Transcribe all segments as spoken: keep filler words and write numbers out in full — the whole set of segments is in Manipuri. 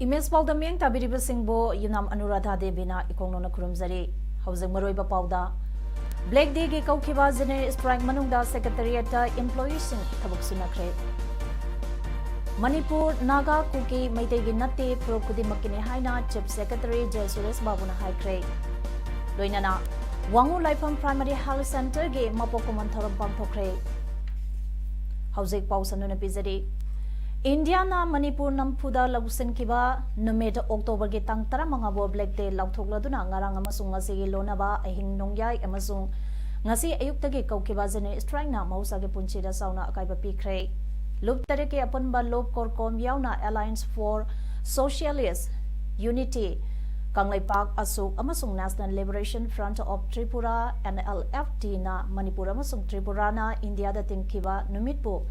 ꯏꯃꯦꯖ ꯄꯥꯎꯗ ꯃꯤꯠꯌꯦꯡ ꯇꯥꯕꯤꯔꯤꯕꯁꯤꯡꯕꯨ ꯌꯨꯝꯅꯥꯝ ꯑꯅꯨꯔꯥꯙꯥ ꯗꯦꯕꯤꯅ ꯏꯀꯣꯡꯅꯧꯅ ꯈꯨꯔꯨꯝꯖꯔꯤ꯫ ꯍꯧꯖꯤꯛ ꯃꯔꯨꯑꯣꯏꯕ ꯄꯥꯎꯗ, ꯕ꯭ꯂꯦꯛ ꯗꯦꯒꯤ ꯀꯧꯈꯤꯕ ꯖꯦꯅꯔꯦꯜ ꯁ꯭ꯇ꯭ꯔꯥꯏꯛ ꯃꯅꯨꯡꯗ ꯁꯦꯀ꯭ꯔꯦꯇꯔꯤꯌꯦꯠꯇ ꯏꯝꯄ꯭ꯂꯣꯌꯤꯁꯤꯡ ꯊꯕꯛ ꯁꯨꯅꯈ꯭ꯔꯦ꯫ ꯃꯅꯤꯄꯨꯔ, ꯅꯥꯒꯥ, ꯀꯨꯀꯤ, ꯃꯩꯇꯩꯒꯤ ꯅꯠꯇꯦ, ꯐꯨꯔꯨꯞ ꯈꯨꯗꯤꯡꯃꯛꯀꯤꯅꯤ ꯍꯥꯏꯅ ꯆꯤꯐ ꯁꯦꯀ꯭ꯔꯦꯇꯔꯤ ꯖꯦ ꯁꯨꯔꯦꯁ ꯕꯥꯕꯨꯅ ꯍꯥꯏꯈ꯭ꯔꯦ꯫ ꯂꯣꯏꯅꯅ ꯋꯥꯉꯨ ꯂꯥꯏꯐꯝ ꯄ꯭ꯔꯥꯏꯃꯥꯔꯤ ꯍꯦꯜꯊ ꯁꯦꯟꯇꯔꯒꯤ ꯃꯄꯣꯛ ꯀꯨꯝꯑꯣꯟ ꯊꯧꯔꯝ ꯄꯥꯡꯊꯣꯛꯈ꯭ꯔꯦ꯫ ꯍꯧꯖꯤꯛ ꯄꯥꯎ ꯁꯟꯗꯣꯛꯅ ꯄꯤꯖꯔꯤ꯫ ꯏꯟꯗꯤꯌꯥꯅ ꯃꯅꯤꯄꯨꯔ ꯅꯝꯐꯨꯗ ꯂꯧꯁꯤꯟꯈꯤꯕ ꯅꯨꯃꯤꯠ ꯑꯣꯛꯇꯣꯕꯔꯒꯤ ꯇꯥꯡ ꯇꯔꯥꯃꯉꯥꯕꯨ ꯕ꯭ꯂꯦꯛ ꯗꯦ ꯂꯥꯎꯊꯣꯛꯂꯗꯨꯅ ꯉꯔꯥꯡ ꯑꯃꯁꯨꯡ ꯉꯁꯤꯒꯤ ꯂꯣꯟꯅꯕ ꯑꯍꯤꯡ ꯅꯣꯡꯌꯥꯏ ꯑꯃꯁꯨꯡ ꯉꯁꯤ ꯑꯌꯨꯛꯇꯒꯤ ꯀꯧꯈꯤꯕ ꯖꯦꯅꯔꯦꯜ ꯁ꯭ꯇ꯭ꯔꯥꯏꯛꯅ ꯃꯍꯧꯁꯥꯒꯤ ꯄꯨꯟꯁꯤꯗ ꯆꯥꯎꯅ ꯑꯀꯥꯏꯕ ꯄꯤꯈ꯭ꯔꯦ꯫ ꯂꯨꯞ ꯇꯔꯦꯠꯀꯤ ꯑꯄꯨꯟꯕ ꯂꯨꯞ ꯀꯣꯔꯀꯣꯝ ꯌꯥꯎꯅ Alliance for Socialist Unity, Kangleipak, ꯑꯁꯣꯛ ꯑꯃꯁꯨꯡ National Liberation Front of Tripura, N L F T, ꯅ ꯃꯅꯤꯄꯨꯔ ꯑꯃꯁꯨꯡ ꯇ꯭ꯔꯤꯄꯨꯔꯥꯅ ꯏꯟꯗꯤꯌꯥꯗ ꯇꯤꯟꯈꯤꯕ ꯅꯨꯃꯤꯠꯄꯨ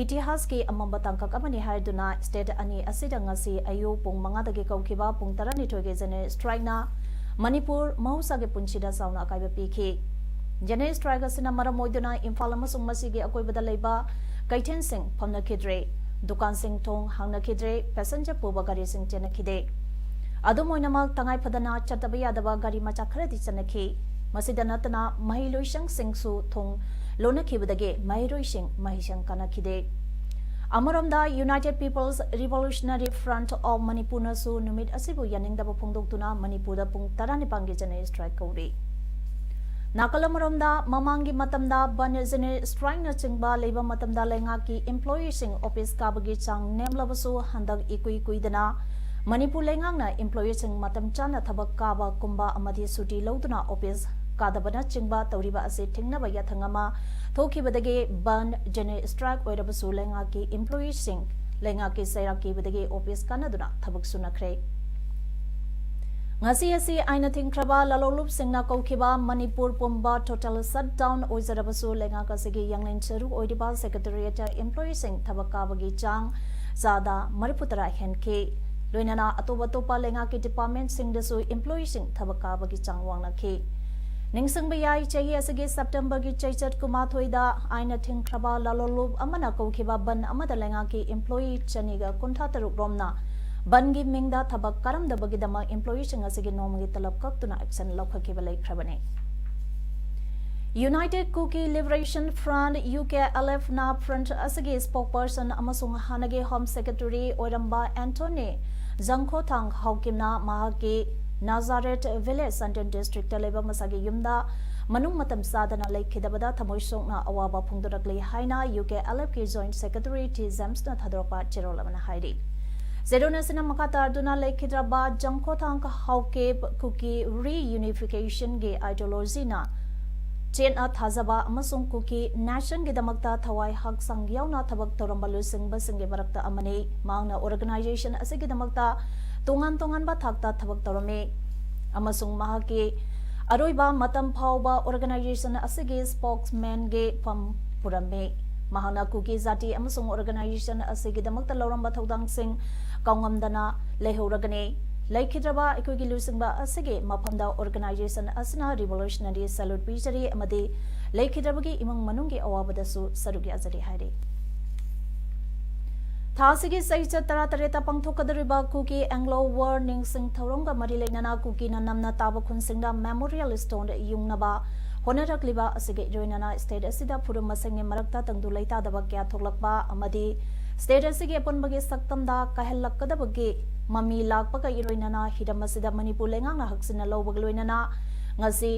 ꯏꯇꯤꯍꯥꯁꯀꯤ ꯑꯃꯝꯕ ꯇꯥꯡꯀꯛ ꯑꯃꯅꯤ ꯍꯥꯏꯗꯨꯅ ꯁ꯭ꯇꯦꯠ ꯑꯅꯤ ꯑꯁꯤꯗ ꯉꯁꯤ ꯑꯌꯨꯛ ꯄꯨꯡ ꯃꯉꯥꯗꯒꯤ ꯀꯧꯈꯤꯕ ꯄꯨꯡ ꯇꯔꯥꯅꯤꯊꯣꯏꯒꯤ ꯖꯦꯅꯔꯦꯜ ꯁ꯭ꯇ꯭ꯔꯥꯏꯛꯅ ꯃꯅꯤꯄꯨꯔ ꯃꯍꯧꯁꯥꯒꯤ ꯄꯨꯟꯁꯤꯗ ꯆꯥꯎꯅ ꯑꯀꯥꯏꯕ ꯄꯤꯈꯤ꯫ ꯖꯦꯅꯔꯦꯜ ꯁ꯭ꯇ꯭ꯔꯥꯏꯛ ꯑꯁꯤꯅ ꯃꯔꯝ ꯑꯣꯏꯗꯨꯅ ꯏꯝꯐꯥꯜ ꯑꯃꯁꯨꯡ ꯃꯁꯤꯒꯤ ꯑꯀꯣꯏꯕꯗ ꯂꯩꯕ ꯀꯩꯊꯦꯜꯁꯤꯡ ꯐꯝꯅꯈꯤꯗ꯭ꯔꯦ, ꯗꯨꯀꯥꯟꯁꯤꯡ ꯊꯣꯡ ꯍꯥꯡꯅꯈꯤꯗ꯭ꯔꯦ, ꯄꯦꯁꯦꯟꯖꯔ ꯄꯨꯕ ꯒꯥꯔꯤꯁꯤꯡ ꯆꯦꯟꯅꯈꯤꯗꯦ꯫ ꯑꯗꯨꯝ ꯑꯣꯏꯅꯃꯛ, ꯇꯉꯥꯏ ꯐꯗꯅ ꯆꯠꯇꯕ ꯌꯥꯗꯕ ꯒꯥꯔꯤ ꯃꯆꯥ ꯈꯔꯗꯤ ꯆꯠꯅꯈꯤ꯫ ꯃꯁꯤꯗ ꯅꯠꯇꯅ, ꯃꯍꯩꯂꯣꯏꯁꯪꯁꯤꯡꯁꯨ ꯊꯣꯡ ꯂꯣꯟꯅꯈꯤꯕꯗꯒꯤ ꯃꯍꯩꯔꯣꯏꯁꯤꯡ ꯃꯍꯩꯁꯪ ꯀꯥꯅꯈꯤꯗꯦ꯫ ꯑꯃꯔꯣꯝꯗ, United People's Revolutionary Front of Manipur ꯅꯁꯨ ꯅꯨꯃꯤꯠ ꯑꯁꯤꯕꯨ ꯌꯥꯅꯤꯡꯗꯕ ꯐꯣꯡꯗꯣꯛꯇꯨꯅ ꯃꯅꯤꯄꯨꯔꯗ ꯄꯨꯡ ꯇꯔꯥꯅꯤꯄꯥꯟꯒꯤ ꯖꯦꯅꯔꯦꯜ ꯁ꯭ꯇ꯭ꯔꯥꯏꯛ ꯀꯧꯔꯤ꯫ ꯅꯥꯀꯜ ꯑꯃꯔꯣꯝꯗ, ꯃꯃꯥꯡꯒꯤ ꯃꯇꯝꯗ ꯕꯟ ꯖꯦꯅꯔꯦꯜ ꯁ꯭ꯇ꯭ꯔꯥꯏꯛꯅꯆꯤꯡꯕ ꯂꯩꯕ ꯃꯇꯝꯗ ꯂꯩꯉꯥꯛꯀꯤ ꯏꯝꯄ꯭ꯂꯣꯌꯤꯁꯤꯡ ꯑꯣꯐꯤꯁ ꯀꯥꯕꯒꯤ ꯆꯥꯡ ꯅꯦꯝꯂꯕꯁꯨ, ꯍꯟꯗꯛ ꯏꯀꯨꯏ ꯀꯨꯏꯗꯅ ꯃꯅꯤꯄꯨꯔ ꯂꯩꯉꯥꯛꯅ ꯏꯝꯄ꯭ꯂꯣꯌꯤꯁꯤꯡ ꯃꯇꯝ ꯆꯥꯅ ꯊꯕꯛ ꯀꯥꯕ ꯀꯨꯝꯕ ꯑꯃꯗꯤ ꯁꯨꯇꯤ ꯂꯧꯗꯨꯅ ꯑꯣꯐꯤꯁ ꯀꯥꯗꯕꯅꯆꯤꯡꯕ ꯇꯧꯔꯤꯕ ꯑꯁꯤ ꯊꯤꯡꯅꯕ ꯌꯥꯊꯪ ꯑꯃ ꯊꯣꯛꯈꯤꯕꯗꯒꯤ ꯕꯟ ꯖꯦꯅꯔꯦꯜ ꯁ꯭ꯇ꯭ꯔꯥꯏꯛ ꯑꯣꯏꯔꯕꯁꯨ ꯂꯩꯉꯥꯛꯀꯤ ꯏꯝꯄ꯭ꯂꯣꯌꯤꯁꯤꯡ ꯂꯩꯉꯥꯛꯀꯤ ꯆꯩꯔꯥꯛ ꯀꯤꯕꯗꯒꯤ ꯑꯣꯐꯤꯁ ꯀꯥꯟꯅꯗꯨꯅ ꯊꯕꯛ ꯁꯨꯅꯈ꯭ꯔꯦ꯫ ꯉꯁꯤ ꯑꯁꯤ ꯑꯥꯏꯟꯅ ꯊꯤꯡꯈ꯭ꯔꯕ ꯂꯂꯣꯟꯂꯨꯞꯁꯤꯡꯅ ꯀꯧꯈꯤꯕ ꯃꯅꯤꯄꯨꯔ ꯄꯨꯝꯕ total shutdown ꯑꯣꯏꯖꯔꯕꯁꯨ, ꯂꯩꯉꯥꯛ ꯑꯁꯤꯒꯤ ꯌꯥꯡꯂꯦꯟ ꯁꯔꯨ ꯑꯣꯏꯔꯤꯕ secretariat employeeꯁꯤꯡ ꯊꯕꯛ ꯀꯥꯕꯒꯤ ꯆꯥꯡ ꯆꯥꯗ ꯃꯔꯤꯐꯨ ꯇꯔꯥ ꯍꯦꯟꯈꯤ꯫ ꯂꯣꯏꯅꯅ ꯑꯇꯣꯞ ꯑꯇꯣꯞꯄ ꯂꯩꯉꯥꯛꯀꯤ departmentꯁꯤꯡꯗꯁꯨ employeeꯁꯤꯡ ꯊꯕꯛ ꯀꯥꯕꯒꯤ ꯆꯥꯡ ꯋꯥꯡꯂꯛꯈꯤ꯫ ꯅꯤꯡꯁꯤꯡꯕ ꯌꯥꯏ, ꯆꯍꯤ ꯑꯁꯤꯒꯤ Septemberꯒꯤ ꯆꯩꯆꯠ ꯀꯨꯟꯃꯥꯊꯣꯏꯗ ꯑꯥꯏꯟꯅ ꯊꯤꯡꯈ꯭ꯔꯕ ꯂꯂꯣꯟꯂꯨꯞ ꯑꯃꯅ ꯀꯧꯈꯤꯕ ꯕꯟ ꯑꯃꯗ ꯂꯩꯉꯥꯛꯀꯤ employee ꯆꯅꯤꯒ ꯀꯨꯟꯊ꯭ꯔꯥ ꯇꯔꯨꯛ ꯔꯣꯝꯅ ꯕꯟꯒꯤ ꯃꯤꯡꯗ ꯊꯕꯛ ꯀꯥꯔꯝꯗꯕꯒꯤꯗꯃꯛ employeeꯁꯤꯡ ꯑꯁꯤꯒꯤ ꯅꯣꯡꯃꯒꯤ ꯇꯂꯕ ꯀꯛꯇꯨꯅ action ꯂꯧꯈꯠꯈꯤꯕ ꯂꯩꯈ꯭ꯔꯕꯅꯤ꯫ United Kuki Liberation Front, UKLFꯅ front ꯑꯁꯤꯒꯤ spokesperson ꯑꯃꯁꯨꯡ ꯍꯥꯟꯅꯒꯤ Home Secretary ꯑꯣꯏꯔꯝꯕ ꯑꯦꯟꯊꯣꯅꯤ ꯖꯪꯈꯣꯊꯥꯡ ꯍꯥꯎꯀꯤꯝꯅ ꯃꯍꯥꯛꯀꯤ ꯅꯥꯖꯥꯔꯦꯠ village, ꯆꯥꯟꯗꯦꯜ districtꯇ ꯂꯩꯕ ꯃꯁꯥꯒꯤ ꯌꯨꯝꯗ ꯃꯅꯨꯡ ꯃꯇꯝ ꯆꯥꯗꯅ ꯂꯩꯈꯤꯗꯕꯗ ꯊꯃꯣꯏ ꯁꯣꯛꯅ ꯑꯋꯥꯕ ꯐꯣꯡꯗꯣꯔꯛꯂꯤ ꯍꯥꯏꯅ UKLFꯀꯤ joint secretary ꯇꯤ ꯖꯦꯝꯁꯅ ꯊꯥꯗꯣꯔꯛꯄ ꯆꯦꯔꯣꯜ ꯑꯃꯅ ꯍꯥꯏꯔꯤ꯫ ꯆꯦꯔꯣꯜ ꯑꯁꯤꯅ ꯃꯈꯥ ꯇꯥꯗꯨꯅ ꯂꯩꯈꯤꯗ꯭ꯔꯕ ꯖꯪꯈꯣꯊꯥꯡ ꯍꯥꯎꯀꯤꯞ ꯀꯨꯀꯤ reunificationꯒꯤ ideologyꯅ ꯆꯦꯠꯅ ꯊꯥꯖꯕ ꯑꯃꯁꯨꯡ ꯀꯨꯀꯤ nationꯒꯤꯗꯃꯛꯇ ꯊꯋꯥꯏ ꯍꯛꯆꯥꯡ ꯌꯥꯎꯅ ꯊꯕꯛ ꯇꯧꯔꯝꯕ ꯂꯨꯆꯤꯡꯕꯁꯤꯡꯒꯤ ꯃꯔꯛꯇ ꯑꯃꯅꯤ꯫ ꯃꯍꯥꯛꯅ organization ꯑꯁꯤꯒꯤꯗꯃꯛꯇ ꯇꯣꯉꯥꯟ ꯇꯣꯉꯥꯟꯕ ꯊꯥꯛꯇ ꯊꯕꯛ ꯇꯧꯔꯝꯃꯤ ꯑꯃꯁꯨꯡ ꯃꯍꯥꯛꯀꯤ ꯑꯔꯣꯏꯕ ꯃꯇꯝ ꯐꯥꯎꯕ organization ꯑꯁꯤꯒꯤ spokesmanꯒꯤ ꯐꯝ ꯄꯨꯔꯝꯃꯤ꯫ ꯃꯍꯥꯛꯅ ꯀꯨꯀꯤ ꯖꯥꯇꯤ ꯑꯃꯁꯨꯡ organization ꯑꯁꯤꯒꯤꯗꯃꯛꯇ ꯂꯧꯔꯝꯕ ꯊꯧꯗꯥꯡꯁꯤꯡ ꯀꯥꯎꯉꯝꯗꯅ ꯂꯩꯍꯧꯔꯒꯅꯤ꯫ ꯂꯩꯈꯤꯗ꯭ꯔꯕ ꯑꯩꯈꯣꯏꯒꯤ ꯂꯨꯆꯤꯡꯕ ꯑꯁꯤꯒꯤ ꯃꯐꯝꯗ organization ꯑꯁꯤꯅ revolutionary salute ꯄꯤꯖꯔꯤ ꯑꯃꯗꯤ ꯂꯩꯈꯤꯗ꯭ꯔꯕꯒꯤ ꯏꯃꯨꯡ ꯃꯅꯨꯡꯒꯤ ꯑꯋꯥꯕꯗꯁꯨ ꯁꯔꯨꯛ ꯌꯥꯖꯔꯤ ꯍꯥꯏꯔꯤ꯫ ꯊꯥ ꯑꯁꯤꯒꯤ ꯆꯩꯆꯠ ꯇꯔꯥꯇꯔꯦꯠꯇ ꯄꯥꯡꯊꯣꯛꯀꯗꯧꯔꯤꯕ ꯀꯨꯀꯤ ꯑꯦꯡꯒ꯭ꯂꯣ ꯋꯥꯔ ꯅꯤꯡꯁꯤꯡ ꯊꯧꯔꯝꯒ ꯃꯔꯤ ꯂꯩꯅꯅ ꯀꯨꯀꯤꯅ ꯅꯝꯅ ꯇꯥꯕ ꯈꯨꯟꯁꯤꯡꯗ memorial stone ꯌꯨꯡꯅꯕ ꯍꯣꯠꯅꯔꯛꯂꯤꯕ ꯑꯁꯤꯒ ꯏꯔꯣꯏꯅꯅ state ꯑꯁꯤꯗ ꯐꯨꯔꯨꯞ ꯃꯁꯦꯟꯒꯤ ꯃꯔꯛꯇ ꯇꯪꯗꯨ ꯂꯩꯇꯥꯗꯕ ꯀꯌꯥ ꯊꯣꯛꯂꯛꯄ ꯑꯃꯗꯤ state ꯑꯁꯤꯒꯤ ꯑꯄꯨꯟꯕꯒꯤ ꯁꯛꯇꯝꯗ ꯀꯥꯏꯍꯜꯂꯛꯀꯗꯕꯒꯤ ꯃꯃꯤ ꯂꯥꯛꯄꯒ ꯏꯔꯣꯏꯅꯅ ꯍꯤꯔꯝ ꯑꯁꯤꯗ ꯃꯅꯤꯄꯨꯔ ꯂꯩꯉꯥꯛꯅ ꯍꯛꯆꯤꯟꯅ ꯂꯧꯕꯒ ꯂꯣꯏꯅꯅ ꯉꯁꯤ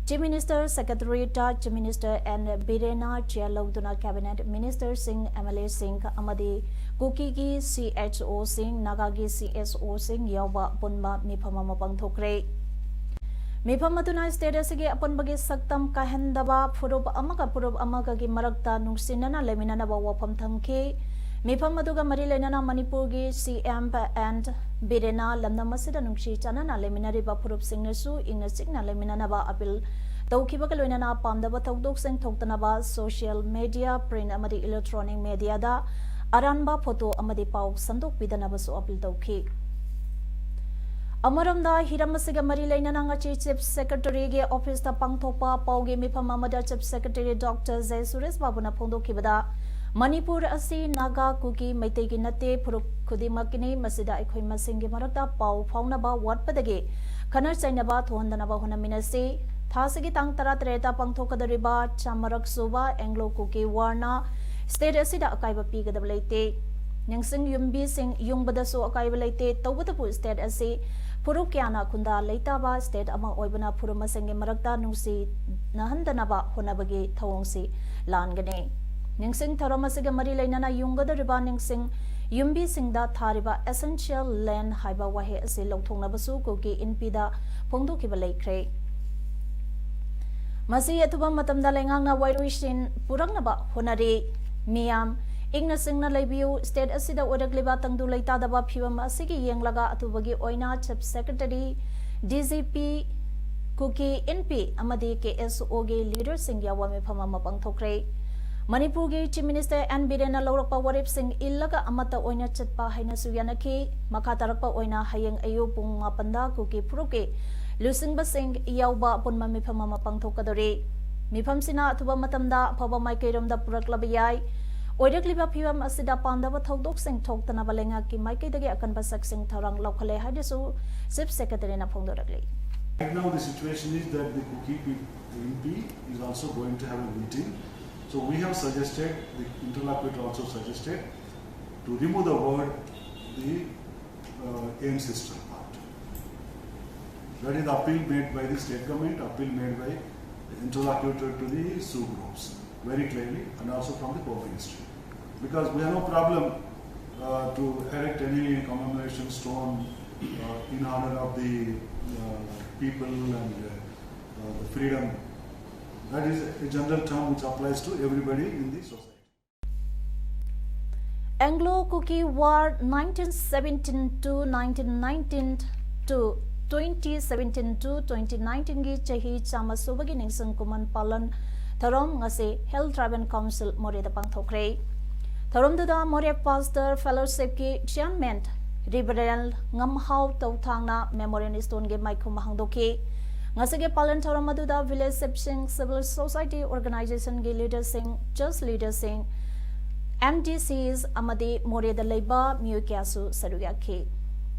Chief Minister Secretariatꯇ Chief Minister N ꯕꯤꯔꯦꯟꯅ chair ꯂꯧꯗꯨꯅ cabinet ministerꯁꯤꯡ, MLAꯁꯤꯡ ꯑꯃꯗꯤ ꯀꯨꯀꯤꯒꯤ CHOꯁꯤꯡ, ꯅꯥꯒꯥꯒꯤ CSOꯁꯤꯡ ꯌꯥꯎꯕ ꯑꯄꯨꯟꯕ ꯃꯤꯐꯝ ꯑꯃ ꯄꯥꯡꯊꯣꯛꯈ꯭ꯔꯦ꯫ ꯃꯤꯐꯝ ꯑꯗꯨꯅ state ꯑꯁꯤꯒꯤ ꯑꯄꯨꯟꯕꯒꯤ ꯁꯛꯇꯝ ꯀꯥꯏꯍꯟꯗꯕ, ꯐꯨꯔꯨꯞ ꯑꯃꯒ ꯐꯨꯔꯨꯞ ꯑꯃꯒꯒꯤ ꯃꯔꯛꯇ ꯅꯨꯡꯁꯤꯅꯅ ꯂꯩꯃꯤꯟꯅꯅꯕ ꯋꯥꯐꯝ ꯊꯝꯈꯤ꯫ ꯃꯤꯐꯝ ꯑꯗꯨꯒ ꯃꯔꯤ ꯂꯩꯅꯅ ꯃꯅꯤꯄꯨꯔꯒꯤ ꯁꯤ ꯑꯦꯝ ꯑꯦꯟ ꯕꯤꯔꯦꯟꯅ ꯂꯝꯗꯝ ꯑꯁꯤꯗ ꯅꯨꯡꯁꯤ ꯆꯥꯟꯅꯅ ꯂꯩꯃꯤꯟꯅꯔꯤꯕ ꯐꯨꯔꯨꯞꯁꯤꯡꯅꯁꯨ ꯏꯪꯅ ꯆꯤꯛꯅ ꯂꯩꯃꯤꯟꯅꯅꯕ ꯑꯄꯤꯜ ꯇꯧꯈꯤꯕꯒ ꯂꯣꯏꯅꯅ ꯄꯥꯝꯗꯕ ꯊꯧꯗꯣꯛꯁꯤꯡ ꯊꯣꯛꯇꯅꯕ social media, print ꯑꯃꯗꯤ electronic mediaꯗ ꯑꯔꯥꯟꯕ ꯐꯣꯇꯣ ꯑꯃꯗꯤ ꯄꯥꯎ ꯁꯟꯗꯣꯛꯄꯤꯗꯅꯕꯁꯨ ꯑꯄꯤꯜ ꯇꯧꯈꯤ꯫ ꯑꯃꯔꯣꯝꯗ ꯍꯤꯔꯝ ꯑꯁꯤꯒ ꯃꯔꯤ ꯂꯩꯅꯅ ꯉꯁꯤ Chief Secretaryꯒꯤ officeꯇ ꯄꯥꯡꯊꯣꯛꯄ ꯄꯥꯎꯒꯤ ꯃꯤꯐꯝ ꯑꯃꯗ Chief Secretary Doctor J Suresh ꯕꯥꯕꯨꯅ ꯐꯣꯡꯗꯣꯛꯈꯤꯕꯗ, Manipur ꯑꯁꯤ ꯅꯥꯒꯥ, ꯀꯨꯀꯤ, ꯃꯩꯇꯩꯒꯤ ꯅꯠꯇꯦ, ꯐꯨꯔꯨꯞ ꯈꯨꯗꯤꯡꯃꯛꯀꯤꯅꯤ꯫ ꯃꯁꯤꯗ ꯑꯩꯈꯣꯏ ꯃꯁꯦꯟꯒꯤ ꯃꯔꯛꯇ ꯄꯥꯎ ꯐꯥꯎꯅꯕ ꯋꯥꯠꯄꯗꯒꯤ ꯈꯠꯅ ꯆꯩꯅꯕ ꯊꯣꯛꯍꯟꯗꯅꯕ ꯍꯣꯠꯅꯃꯤꯟꯅꯁꯤ꯫ ꯊꯥꯁꯤꯒꯤ ꯇꯥꯡ ꯇꯔꯥꯇꯔꯦꯠꯇ ꯄꯥꯡꯊꯣꯛꯀꯗꯧꯔꯤꯕ ꯆꯥꯃꯔꯛ ꯁꯨꯕ Anglo Kuki Warꯅ state ꯑꯁꯤꯗ ꯑꯀꯥꯏꯕ ꯄꯤꯒꯗꯕ ꯂꯩꯇꯦ꯫ ꯅꯤꯡꯁꯤꯡ ꯌꯨꯝꯕꯤꯁꯤꯡ ꯌꯨꯡꯕꯗꯁꯨ ꯑꯀꯥꯏꯕ ꯂꯩꯇꯦ꯫ ꯇꯧꯕꯇꯕꯨ state ꯑꯁꯤ ꯐꯨꯔꯨꯞ ꯀꯌꯥꯅ ꯈꯨꯟꯗꯥ ꯂꯩꯇꯥꯕ state ꯑꯃ ꯑꯣꯏꯕꯅ ꯐꯨꯔꯨꯞ ꯃꯁꯦꯟꯒꯤ ꯃꯔꯛꯇ ꯅꯨꯡꯁꯤꯅꯍꯟꯗꯅꯕ ꯍꯣꯠꯅꯕꯒꯤ ꯊꯧꯑꯣꯡꯁꯤ ꯂꯥꯟꯒꯅꯤ꯫ ꯅꯤꯡꯁꯤꯡ ꯊꯧꯔꯝ ꯑꯁꯤꯒ ꯃꯔꯤ ꯂꯩꯅꯅ ꯌꯨꯡꯒꯗꯧꯔꯤꯕ ꯅꯤꯡꯁꯤꯡ ꯌꯨꯝꯕꯤꯁꯤꯡꯗ ꯊꯥꯔꯤꯕ essential land ꯍꯥꯏꯕ ꯋꯥꯍꯩ ꯑꯁꯤ ꯂꯧꯊꯣꯛꯅꯕꯁꯨ ꯀꯨꯀꯤ ꯏꯟꯄꯤꯗ ꯐꯣꯡꯗꯣꯛꯈꯤꯕ ꯂꯩꯈ꯭ꯔꯦ꯫ ꯃꯁꯤ ꯑꯊꯨꯕ ꯃꯇꯝꯗ ꯂꯩꯉꯥꯛꯅ ꯋꯥꯔꯣꯏꯁꯤꯟ ꯄꯨꯔꯛꯅꯕ ꯍꯣꯠꯅꯔꯤ꯫ ꯃꯤꯌꯥꯝ, ꯏꯪꯅ ꯆꯤꯡꯅ ꯂꯩꯕꯤꯌꯨ꯫ State ꯑꯁꯤꯗ ꯑꯣꯏꯔꯛꯂꯤꯕ ꯇꯪꯗꯨ ꯂꯩꯇꯥꯗꯕ ꯐꯤꯕꯝ ꯑꯁꯤꯒꯤ ꯌꯦꯡꯂꯒ ꯑꯊꯨꯕꯒꯤ ꯑꯣꯏꯅ Chief Secretary, D G P, ꯀꯨꯀꯤ ꯏꯟꯄꯤ ꯑꯃꯗꯤ K S Oꯒꯤ leaderꯁꯤꯡ ꯌꯥꯎꯕ ꯃꯤꯐꯝ ꯑꯃ ꯄꯥꯡꯊꯣꯛꯈ꯭ꯔꯦ꯫ ꯃꯅꯤꯄꯨꯔꯒꯤ Chief Minister N ꯕꯤꯔꯦꯟꯅ ꯂꯧꯔꯛꯄ ꯋꯥꯔꯦꯞꯁꯤꯡ ꯏꯜꯂꯒ ꯑꯃꯠꯇ ꯑꯣꯏꯅ ꯆꯠꯄ ꯍꯥꯏꯅꯁꯨ ꯌꯥꯅꯈꯤ꯫ ꯃꯈꯥ ꯇꯥꯔꯛꯄ ꯑꯣꯏꯅ ꯍꯌꯦꯡ ꯑꯌꯨꯛ ꯄꯨꯡ ꯃꯥꯄꯟꯗ ꯀꯨꯀꯤ ꯐꯨꯔꯨꯞꯀꯤ ꯂꯨꯆꯤꯡꯕꯁꯤꯡ ꯌꯥꯎꯕ ꯑꯄꯨꯟꯕ ꯃꯤꯐꯝ ꯑꯃ ꯄꯥꯡꯊꯣꯛꯀꯗꯧꯔꯤ꯫ ꯃꯤꯐꯝꯁꯤꯅ ꯑꯊꯨꯕ ꯃꯇꯝꯗ ꯑꯐꯕ ꯃꯥꯏꯀꯩꯔꯣꯝꯗ ꯄꯨꯔꯛꯂꯕ ꯌꯥꯏ꯫ ꯑꯣꯏꯔꯛꯂꯤꯕ ꯐꯤꯕꯝ ꯑꯁꯤꯗ ꯄꯥꯝꯗꯕ ꯊꯧꯗꯣꯛꯁꯤꯡ ꯊꯣꯛꯇꯅꯕ ꯂꯩꯉꯥꯛꯀꯤ ꯃꯥꯏꯀꯩꯗꯒꯤ ꯑꯀꯟꯕ ꯁꯛꯁꯤꯡ ꯊꯧꯔꯥꯡ ꯂꯧꯈꯠꯂꯦ ꯍꯥꯏꯅꯁꯨ Chief Secretaryꯅ ꯐꯣꯡꯗꯣꯔꯛꯂꯤ꯫ Right now, the situation is that the Kuki P- M P is also going to have a meeting. So we have suggested, the interlocutor also suggested, to remove the word the uh, ancestral part. That is appeal made by the state government, appeal made by the interlocutor to the Sioux groups, very clearly, and also from the Home Ministry. Because we have no problem uh, to erect any commemoration stone uh, in honor of the uh, people and uh, uh, the freedom. That is a general term which applies to everybody in the society. Anglo-Kuki War nineteen seventeen to nineteen nineteen to twenty seventeen to twenty nineteen ꯒꯤ ꯆꯍꯤ ꯆꯥꯝꯃ ꯁꯨꯕꯒꯤ ꯅꯤꯡꯁꯤꯡ ꯀꯨꯝꯃꯟ ꯄꯥꯂꯟ ꯊꯧꯔꯝ ꯉꯁꯤ Hill Tribal Council ꯃꯣꯔꯦꯗ ꯄꯥꯡꯊꯣꯛꯈ꯭ꯔꯦ꯫ ꯊꯧꯔꯝꯗꯨꯗ ꯃꯣꯔꯦ Pastor Fellowship ꯀꯤ Chairman Reverend ꯉꯝꯍꯥꯎ ꯇꯧꯊꯥꯡꯅ Memorial Stone ꯒꯤ ꯃꯥꯏꯈꯨꯝ ꯍꯥꯡꯗꯣꯛꯈꯤ꯫ ꯉꯁꯤꯒꯤ ꯄꯥꯂꯟ ꯊꯧꯔꯝ ꯑꯗꯨꯗ village ꯁꯤꯞꯁꯤꯡ, civil society organization ꯒꯤ leader ꯁꯤꯡ, church leader ꯁꯤꯡ, M D Cs ꯑꯃꯗꯤ ꯃꯣꯔꯦꯗ ꯂꯩꯕ ꯃꯤꯑꯣꯏ ꯀꯌꯥꯁꯨ ꯁꯔꯨꯛ ꯌꯥꯈꯤ꯫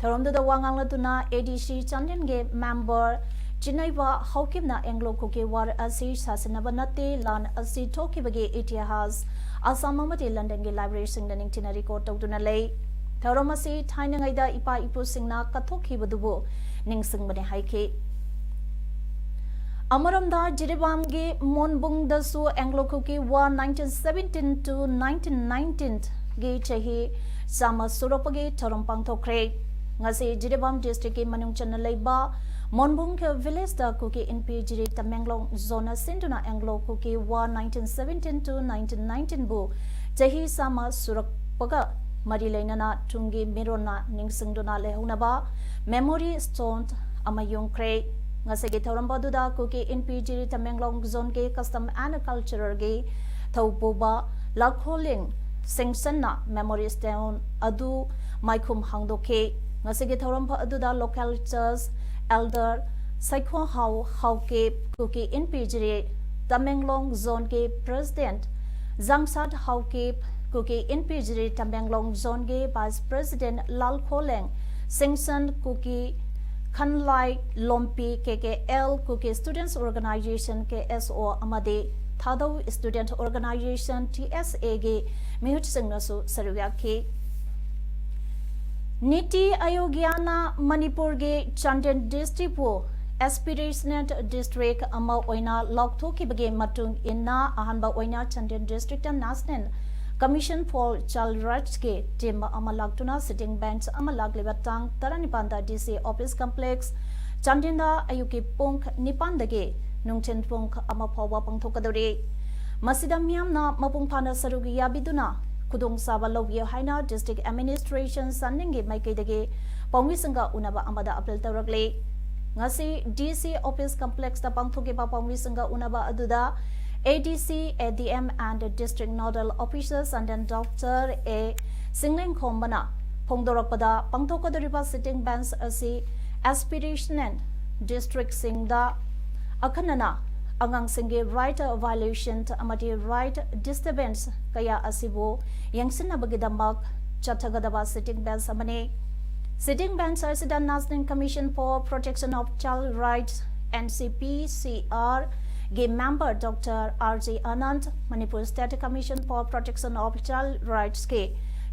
ꯊꯧꯔꯝꯗꯨꯗ ꯋꯥ ꯉꯥꯡꯂꯗꯨꯅ A D C ꯆꯥꯟꯗꯦꯜꯒꯤ member ꯆꯤꯟꯅꯩꯕ ꯍꯥꯎꯀꯤꯞꯅ Anglo-Kuki War ꯑꯁꯤ ꯁꯥꯁꯤꯟꯅꯕ ꯅꯠꯇꯦ, ꯂꯥꯟ ꯑꯁꯤ ꯊꯣꯛꯈꯤꯕꯒꯤ ꯏꯇꯤꯍꯥꯁ ꯑꯁꯥꯝ ꯑꯃꯗꯤ ꯂꯟꯗꯟꯒꯤ library ꯁꯤꯡꯗ ꯅꯤꯡꯊꯤꯅ record ꯇꯧꯗꯨꯅ ꯂꯩ꯫ ꯊꯧꯔꯝ ꯑꯁꯤ ꯊꯥꯏꯅꯉꯩꯗ ꯏꯄꯥ ꯏꯄꯨꯁꯤꯡꯅ ꯀꯠꯊꯣꯛꯈꯤꯕꯗꯨꯕꯨ ꯅꯤꯡꯁꯤꯡꯕꯅꯤ ꯍꯥꯏꯈꯤ꯫ ꯑꯃꯔꯣꯝꯗ ꯖꯤꯔꯤꯕꯥꯝꯒꯤ ꯃꯣꯟꯕꯨꯡꯗꯁꯨ Anglo-Kuki War nineteen seventeen to nineteen nineteen ꯒꯤ ꯆꯍꯤ ꯆꯥꯝꯃ ꯁꯨꯔꯛꯄꯒꯤ ꯊꯧꯔꯝ ꯄꯥꯡꯊꯣꯛꯈ꯭ꯔꯦ꯫ ꯉꯁꯤ ꯖꯤꯔꯤꯕꯥꯝ district ꯀꯤ ꯃꯅꯨꯡ ꯆꯟꯅ ꯂꯩꯕ ꯃꯣꯟꯕꯨꯡ village ꯗ ꯀꯨꯀꯤ ꯏꯟꯐꯤꯜ ꯖꯤꯔꯤ ꯇꯃꯦꯡꯂꯣꯡ zone ꯅ ꯁꯤꯟꯗꯨꯅ Anglo-Kuki War nineteen seventeen to nineteen nineteen ꯕꯨ ꯆꯍꯤ ꯆꯥꯝꯃ ꯁꯨꯔꯛꯄꯒ ꯃꯔꯤ ꯂꯩꯅꯅ ꯇꯨꯡꯒꯤ ꯃꯤꯔꯣꯟꯅ ꯅꯤꯡꯁꯤꯡꯗꯨꯅ ꯂꯩꯍꯧꯅꯕ memory stone ꯑꯃ ꯌꯨꯡꯈ꯭ꯔꯦ꯫ ꯉꯁꯤꯒꯤ ꯊꯧꯔꯝ ꯑꯗꯨꯗ ꯀꯨꯀꯤ ꯏꯟꯐꯤꯜ ꯖꯤꯔꯤ ꯇꯃꯦꯡꯂꯣꯡ zone ꯒꯤ custom and culture ꯒꯤ ꯊꯧꯄꯨꯕ ꯂꯥꯈꯣꯂꯦꯡ ꯁꯤꯡꯁꯟꯅ memory stone ꯑꯗꯨ ꯃꯥꯏꯈꯨꯝ ꯍꯥꯡꯗꯣꯛꯈꯤ꯫ ꯉꯁꯤꯒꯤ ꯊꯧꯔꯝ ꯑꯗꯨꯗ local church elder ꯁꯩꯈꯣꯍꯥꯎ ꯍꯥꯎꯀꯤꯞ, ꯀꯨꯀꯤ ꯏꯟꯐꯤꯜ ꯖꯤꯔꯤ ꯇꯃꯦꯡꯂꯣꯡ zone ꯒꯤ president ꯖꯥꯡꯁꯥꯠ ꯍꯥꯎꯀꯤꯞ, ꯀꯨꯀꯤ ꯏꯟꯐꯤꯜ ꯖꯤꯔꯤ ꯇꯃꯦꯡꯂꯣꯡ zone ꯒꯤ vice president ꯂꯥꯜꯈꯣꯂꯦꯡ ꯁꯤꯡꯁꯟ, ꯀꯨꯀꯤ ꯈꯟꯂꯥꯏ ꯂꯣꯝꯄꯤ K K L, Kuki Students Organization K S O ꯑꯃꯗꯤ ꯊꯥꯗꯧ Student Organization T S A ꯒꯤ ꯃꯤꯍꯨꯠꯁꯤꯡꯅꯁꯨ ꯁꯔꯨꯛ ꯌꯥꯈꯤ꯫ ꯅꯤꯇꯤ ꯑꯌꯣꯒꯅ ꯃꯅꯤꯄꯨꯔꯒꯤ ꯆꯥꯟꯗꯦꯜ district ꯄꯨ aspirational district ꯑꯃ ꯑꯣꯏꯅ ꯂꯥꯎꯊꯣꯛꯈꯤꯕꯒꯤ ꯃꯇꯨꯡ ꯏꯟꯅ ꯑꯍꯥꯟꯕ ꯑꯣꯏꯅ ꯆꯥꯟꯗꯦꯜ district ꯇ National Commission for Child Rights ꯀꯤ team ꯑꯃ ꯂꯥꯛꯇꯨꯅ sitting bench ꯑꯃ ꯂꯥꯛꯂꯤꯕ ꯇꯥꯡ ꯇꯔꯥꯅꯤꯄꯥꯟꯗ D C Office Complex ꯆꯥꯟꯗꯦꯜꯗ ꯑꯌꯨꯛꯀꯤ ꯄꯨꯡ ꯅꯤꯄꯥꯟꯗꯒꯤ ꯅꯨꯡꯊꯤꯜ ꯄꯨꯡ ꯑꯃ ꯐꯥꯎꯕ ꯄꯥꯡꯊꯣꯛꯀꯗꯧꯔꯤ꯫ ꯃꯁꯤꯗ ꯃꯤꯌꯥꯝꯅ ꯃꯄꯨꯡ ꯐꯥꯅ ꯁꯔꯨꯛ ꯌꯥꯕꯤꯗꯨꯅ ꯈꯨꯗꯣꯡꯆꯥꯕ ꯂꯧꯕꯤꯌꯨ ꯍꯥꯏꯅ district administration ꯁꯟꯅꯤꯡꯒꯤ ꯃꯥꯏꯀꯩꯗꯒꯤ ꯄꯥꯎꯃꯤꯁꯤꯡꯒ ꯎꯅꯕ ꯑꯃꯗ appeal ꯇꯧꯔꯛꯂꯤ꯫ ꯉꯁꯤ D C office complex ꯇ ꯄꯥꯡꯊꯣꯛꯈꯤꯕ ꯄꯥꯎꯃꯤꯁꯤꯡꯒ ꯎꯅꯕ ꯑꯗꯨꯗ A D C, A D M and district nodal officers and Doctor A ꯁꯤꯡꯂꯦꯡꯈꯣꯝꯕꯅ ꯐꯣꯡꯗꯣꯔꯛꯄꯗ, ꯄꯥꯡꯊꯣꯛꯀꯗꯧꯔꯤꯕ sitting bench ꯑꯁꯤ aspirational district ꯁꯤꯡꯗ ꯑꯈꯟꯅꯅ ꯑꯉꯥꯡꯁꯤꯡꯒꯤ right violation ꯑꯃꯗꯤ right disturbance ꯀꯌꯥ ꯑꯁꯤꯕꯨ ꯌꯦꯡꯁꯤꯟꯅꯕꯒꯤꯗꯃꯛ ꯆꯠꯊꯒꯗꯕ sitting bench ꯑꯃꯅꯤ꯫ Sitting bench ꯑꯁꯤꯗ National Commission for Protection of Child Rights, N C P C R, ꯒꯤ member Doctor R J Anand, Manipur State Commission for Protection of Child Rights ꯀꯤ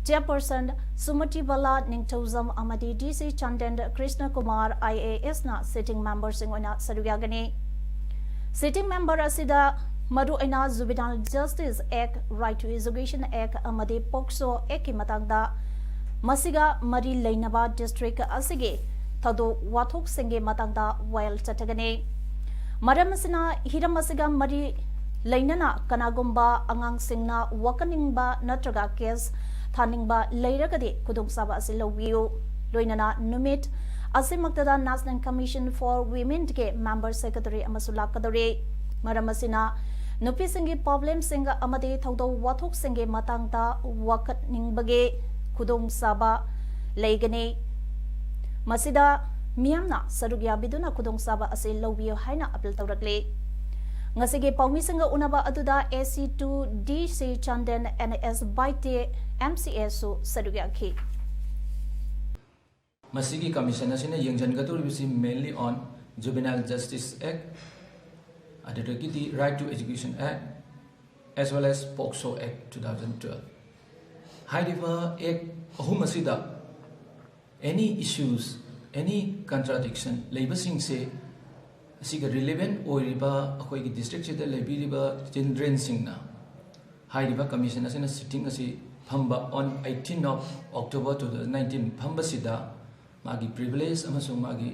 chairperson ꯁꯨꯃꯇꯤ ꯕꯂꯥ ꯅꯤꯡꯊꯧꯖꯝ ꯑꯃꯗꯤ D C ꯆꯟꯗꯟ Krishna Kumar I A S ꯅ sitting member ꯁꯤꯡ ꯑꯣꯏꯅ ꯁꯔꯨꯛ ꯌꯥꯒꯅꯤ꯫ Sitting member ꯑꯁꯤꯗ ꯃꯔꯨꯑꯣꯏꯅ Juvenile Justice Act, Right to Education Act ꯑꯃꯗꯤ POCSO Act ꯀꯤ ꯃꯇꯥꯡꯗ, ꯃꯁꯤꯒ ꯃꯔꯤ ꯂꯩꯅꯕ district ꯑꯁꯤꯒꯤ ꯊꯧꯗꯣꯛ ꯋꯥꯊꯣꯛꯁꯤꯡꯒꯤ ꯃꯇꯥꯡꯗ ꯋꯥꯌꯦꯜ ꯆꯠꯊꯒꯅꯤ꯫ ꯃꯔꯝ ꯑꯁꯤꯅ, ꯍꯤꯔꯝ ꯑꯁꯤꯒ ꯃꯔꯤ ꯂꯩꯅꯅ ꯀꯅꯥꯒꯨꯝꯕ ꯑꯉꯥꯡꯁꯤꯡꯅ ꯋꯥꯀꯠꯅꯤꯡꯕ ꯅꯠꯇ꯭ꯔꯒ case ꯊꯥꯅꯤꯡꯕ ꯂꯩꯔꯒꯗꯤ ꯈꯨꯗꯣꯡꯆꯥꯕ ꯑꯁꯤ ꯂꯧꯕꯤꯌꯨ꯫ ꯂꯣꯏꯅꯅ ꯅꯨꯃꯤꯠ ꯑꯁꯤꯃꯛꯇꯗ National Commission for Women ꯒꯤ member secretary ꯑꯃꯁꯨ ꯂꯥꯛꯀꯗꯧꯔꯤ꯫ ꯃꯔꯝ ꯑꯁꯤꯅ, ꯅꯨꯄꯤꯁꯤꯡꯒꯤ problem ꯁꯤꯡ ꯑꯃꯗꯤ ꯊꯧꯗꯣꯛ ꯋꯥꯊꯣꯛꯁꯤꯡꯒꯤ ꯃꯇꯥꯡꯗ ꯋꯥꯀꯠꯅꯤꯡꯕꯒꯤ ꯈꯨꯗꯣꯡꯆꯥꯕ ꯂꯩꯒꯅꯤ꯫ ꯃꯁꯤꯗ ꯃꯤꯌꯥꯝꯅ ꯁꯔꯨꯛ ꯌꯥꯕꯤꯗꯨꯅ ꯈꯨꯗꯣꯡꯆꯥꯕ ꯑꯁꯤ ꯂꯧꯕꯤꯌꯨ ꯍꯥꯏꯅ appeal ꯇꯧꯔꯛꯂꯤ꯫ ꯉꯁꯤꯒꯤ ꯄꯥꯎꯃꯤꯁꯤꯡꯒ ꯎꯅꯕ ꯑꯗꯨꯗ A C two D C ꯆꯟꯗꯟ, N S Baite, M C A ꯁꯨ ꯁꯔꯨꯛ ꯌꯥꯈꯤ꯫ ꯃꯁꯤꯒꯤ commission ꯑꯁꯤꯅ ꯌꯦꯡꯁꯤꯟꯒꯗꯧꯔꯤꯕꯁꯤ mainly on Juvenile Justice Act, ꯑꯗꯨꯗꯒꯤꯗꯤ Right to Education Act, as well as POCSO Act two thousand twelve꯫ ꯍꯥꯏꯔꯤꯕ act ꯑꯍꯨꯝ ꯑꯁꯤꯗ any issues, any contradiction ꯂꯩꯕꯁꯤꯡꯁꯦ, ꯑꯁꯤꯒ relevant ꯑꯣꯏꯔꯤꯕ ꯑꯩꯈꯣꯏꯒꯤ district ꯁꯤꯗ ꯂꯩꯕꯤꯔꯤꯕ children ꯁꯤꯡꯅ ꯍꯥꯏꯔꯤꯕ commission ꯑꯁꯤꯅ sitting ꯑꯁꯤ ꯐꯝꯕ on eighteen of October two thousand nineteen ꯐꯝꯕꯁꯤꯗ ꯃꯥꯒꯤ privilege ꯑꯃꯁꯨꯡ ꯃꯥꯒꯤ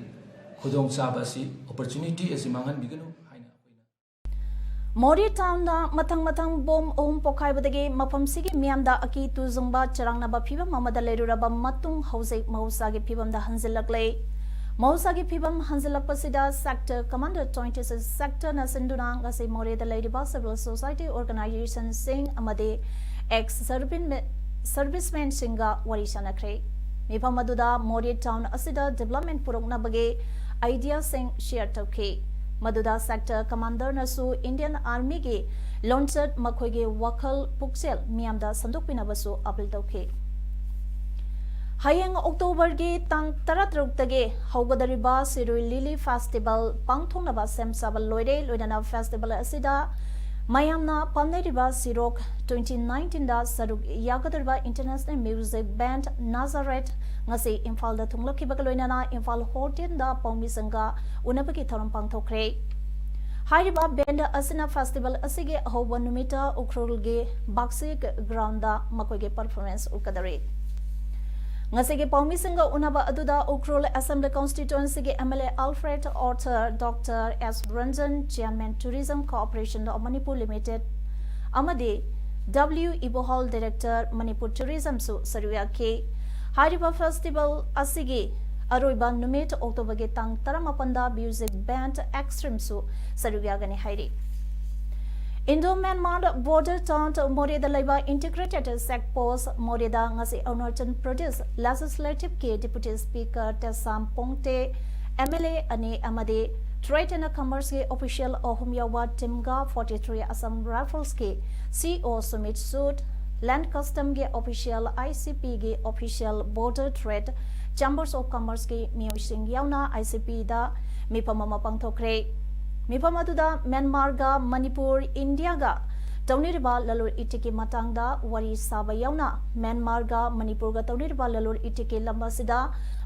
ꯈꯨꯗꯣꯡꯆꯥꯕ ꯑꯁꯤ, opportunity ꯑꯁꯤ ꯃꯥꯡꯍꯟꯕꯤꯒꯅꯨ ꯍꯥꯏꯅ ꯑꯩꯈꯣꯏꯅ ꯃꯣꯔꯦ ꯇꯥꯎꯟꯗ ꯃꯊꯪ ꯃꯊꯪ ꯕꯣꯝ ꯑꯍꯨꯝ ꯄꯣꯈꯥꯏꯕꯗꯒꯤ ꯃꯐꯝꯁꯤꯒꯤ ꯃꯤꯌꯥꯝꯗ ꯑꯀꯤ ꯇꯨꯖꯨꯡꯕ ꯆꯔꯥꯡꯅꯕ ꯐꯤꯕꯝ ꯑꯃꯗ ꯂꯩꯔꯨꯔꯕ ꯃꯇꯨꯡ ꯍꯧꯖꯤꯛ ꯃꯍꯧꯁꯥꯒꯤ ꯐꯤꯕꯝꯗ ꯍꯟꯖꯤꯜꯂꯛꯂꯦ꯫ ꯃꯍꯧꯁꯥꯒꯤ ꯐꯤꯕꯝ ꯍꯟꯖꯤꯜꯂꯛꯄꯁꯤꯗ Sector Commander twenty six Sectorꯅ ꯁꯤꯟꯗꯨꯅ ꯉꯁꯤ ꯃꯣꯔꯦꯗ ꯂꯩꯔꯤꯕ civil society organizationꯁꯤꯡ ꯑꯃꯗꯤ ex servicemenꯁꯤꯡꯒ ꯋꯥꯔꯤ ꯁꯥꯟꯅꯈ꯭ꯔꯦ꯫ ꯃꯤꯐꯝ ꯑꯗꯨꯗ ꯃꯣꯔꯦ ꯇꯥꯎꯟ ꯑꯁꯤꯗ development ꯄꯨꯔꯛꯅꯕꯒꯤ ideaꯁꯤꯡ share ꯇꯧꯈꯤ꯫ ꯃꯗꯨꯗ Sector Commanderꯅꯁꯨ Indian Armyꯒꯤ ꯂꯣꯟꯆꯠ, ꯃꯈꯣꯏꯒꯤ ꯋꯥꯈꯜ ꯄꯨꯛꯆꯦꯜ ꯃꯤꯌꯥꯝꯗ ꯁꯟꯗꯣꯛꯄꯤꯅꯕꯁꯨ appeal ꯇꯧꯈꯤ꯫ ꯍꯌꯦꯡ Octoberꯒꯤ ꯇꯥꯡ ꯇꯔꯥꯇꯔꯨꯛꯇꯒꯤ ꯍꯧꯒꯗꯧꯔꯤꯕ ꯁꯤꯔꯣꯏ Lily Festival ꯄꯥꯡꯊꯣꯛꯅꯕ ꯁꯦꯝ ꯁꯥꯕ ꯂꯣꯏꯔꯦ꯫ ꯂꯣꯏꯅꯅ festival ꯑꯁꯤꯗ ꯃꯌꯥꯝꯅ ꯄꯥꯝꯅꯔꯤꯕ ꯁꯤꯔꯣꯛ twenty nineteenꯗ ꯁꯔꯨꯛ ꯌꯥꯒꯗꯧꯔꯤꯕ international music band Nazareth ꯉꯁꯤ ꯏꯝꯐꯥꯜꯗ ꯊꯨꯡꯂꯛꯈꯤꯕꯒ ꯂꯣꯏꯅꯅ ꯏꯝꯐꯥꯜ ꯍꯣꯇꯦꯜꯗ ꯄꯥꯎꯃꯤꯁꯤꯡꯒ ꯎꯅꯕꯒꯤ ꯊꯧꯔꯝ ꯄꯥꯡꯊꯣꯛꯈ꯭ꯔꯦ꯫ ꯍꯥꯏꯔꯤꯕ band ꯑꯁꯤꯅ festival ꯑꯁꯤꯒꯤ ꯑꯍꯧꯕ ꯅꯨꯃꯤꯠꯇ ꯎꯈ꯭ꯔꯨꯜꯒꯤ ꯕꯥꯛꯁꯤ groundꯗ ꯃꯈꯣꯏꯒꯤ performance ꯎꯠꯀꯗꯧꯔꯤ꯫ ꯉꯁꯤꯒꯤ ꯄꯥꯎꯃꯤꯁꯤꯡꯒ ꯎꯅꯕ ꯑꯗꯨꯗ Ukhrul Assembly constituencyꯒꯤ MLA Alfred Arthur, Doctor S Ranjan, Chairman Tourism Corporation of Manipur Limited, ꯑꯃꯗꯤ W ꯏꯕꯣꯍꯜ, Director Manipur Tourismꯁꯨ ꯁꯔꯨꯛ ꯌꯥꯈꯤ꯫ ꯍꯥꯏꯔꯤꯕ festival ꯑꯁꯤꯒꯤ ꯑꯔꯣꯏꯕ ꯅꯨꯃꯤꯠ Octoberꯒꯤ ꯇꯥꯡ ꯇꯔꯥꯃꯥꯄꯟꯗ music band Extremeꯁꯨ ꯁꯔꯨꯛ ꯌꯥꯒꯅꯤ ꯍꯥꯏꯔꯤ꯫ Indo-Myanmar border town ꯃꯣꯔꯦꯗ ꯂꯩꯕ integrated check post ꯃꯣꯔꯦꯗ ꯉꯁꯤ Arunachal Pradesh Legislativeꯀꯤ Deputy Speaker ꯇꯦꯁꯥꯝ ꯄꯣꯡꯇꯦ, MLA ꯑꯅꯤ ꯑꯃꯗꯤ Trade and Commerceꯀꯤ official ꯑꯍꯨꯝ ꯌꯥꯎꯕ teamꯒ forty three Assam Riflesꯀꯤ CO Sumit suit, Land Customꯒꯤ official, ICPꯒꯤ official, Border Trade, Chambers of Commerceꯀꯤ ꯃꯤꯑꯣꯏꯁꯤꯡ ꯌꯥꯎꯅ ICPꯗ ꯃꯤꯐꯝ ꯑꯃ ꯄꯥꯡꯊꯣꯛꯈ꯭ꯔꯦ꯫ ꯃꯤꯐꯝ ꯑꯗꯨꯗ ꯃ꯭ꯌꯥꯟꯃꯥꯔꯒ ꯃꯅꯤꯄꯨꯔ, ꯏꯟꯗꯤꯌꯥꯒ ꯇꯧꯅꯔꯤꯕ ꯂꯂꯣꯟ ꯏꯇꯤꯛꯀꯤ ꯃꯇꯥꯡꯗ ꯋꯥꯔꯤ ꯁꯥꯕ ꯌꯥꯎꯅ ꯃ꯭ꯌꯥꯟꯃꯥꯔꯒ ꯃꯅꯤꯄꯨꯔꯒ ꯇꯧꯅꯔꯤꯕ ꯂꯂꯣꯟ ꯏꯇꯤꯛꯀꯤ ꯂꯝ ꯑꯁꯤꯗ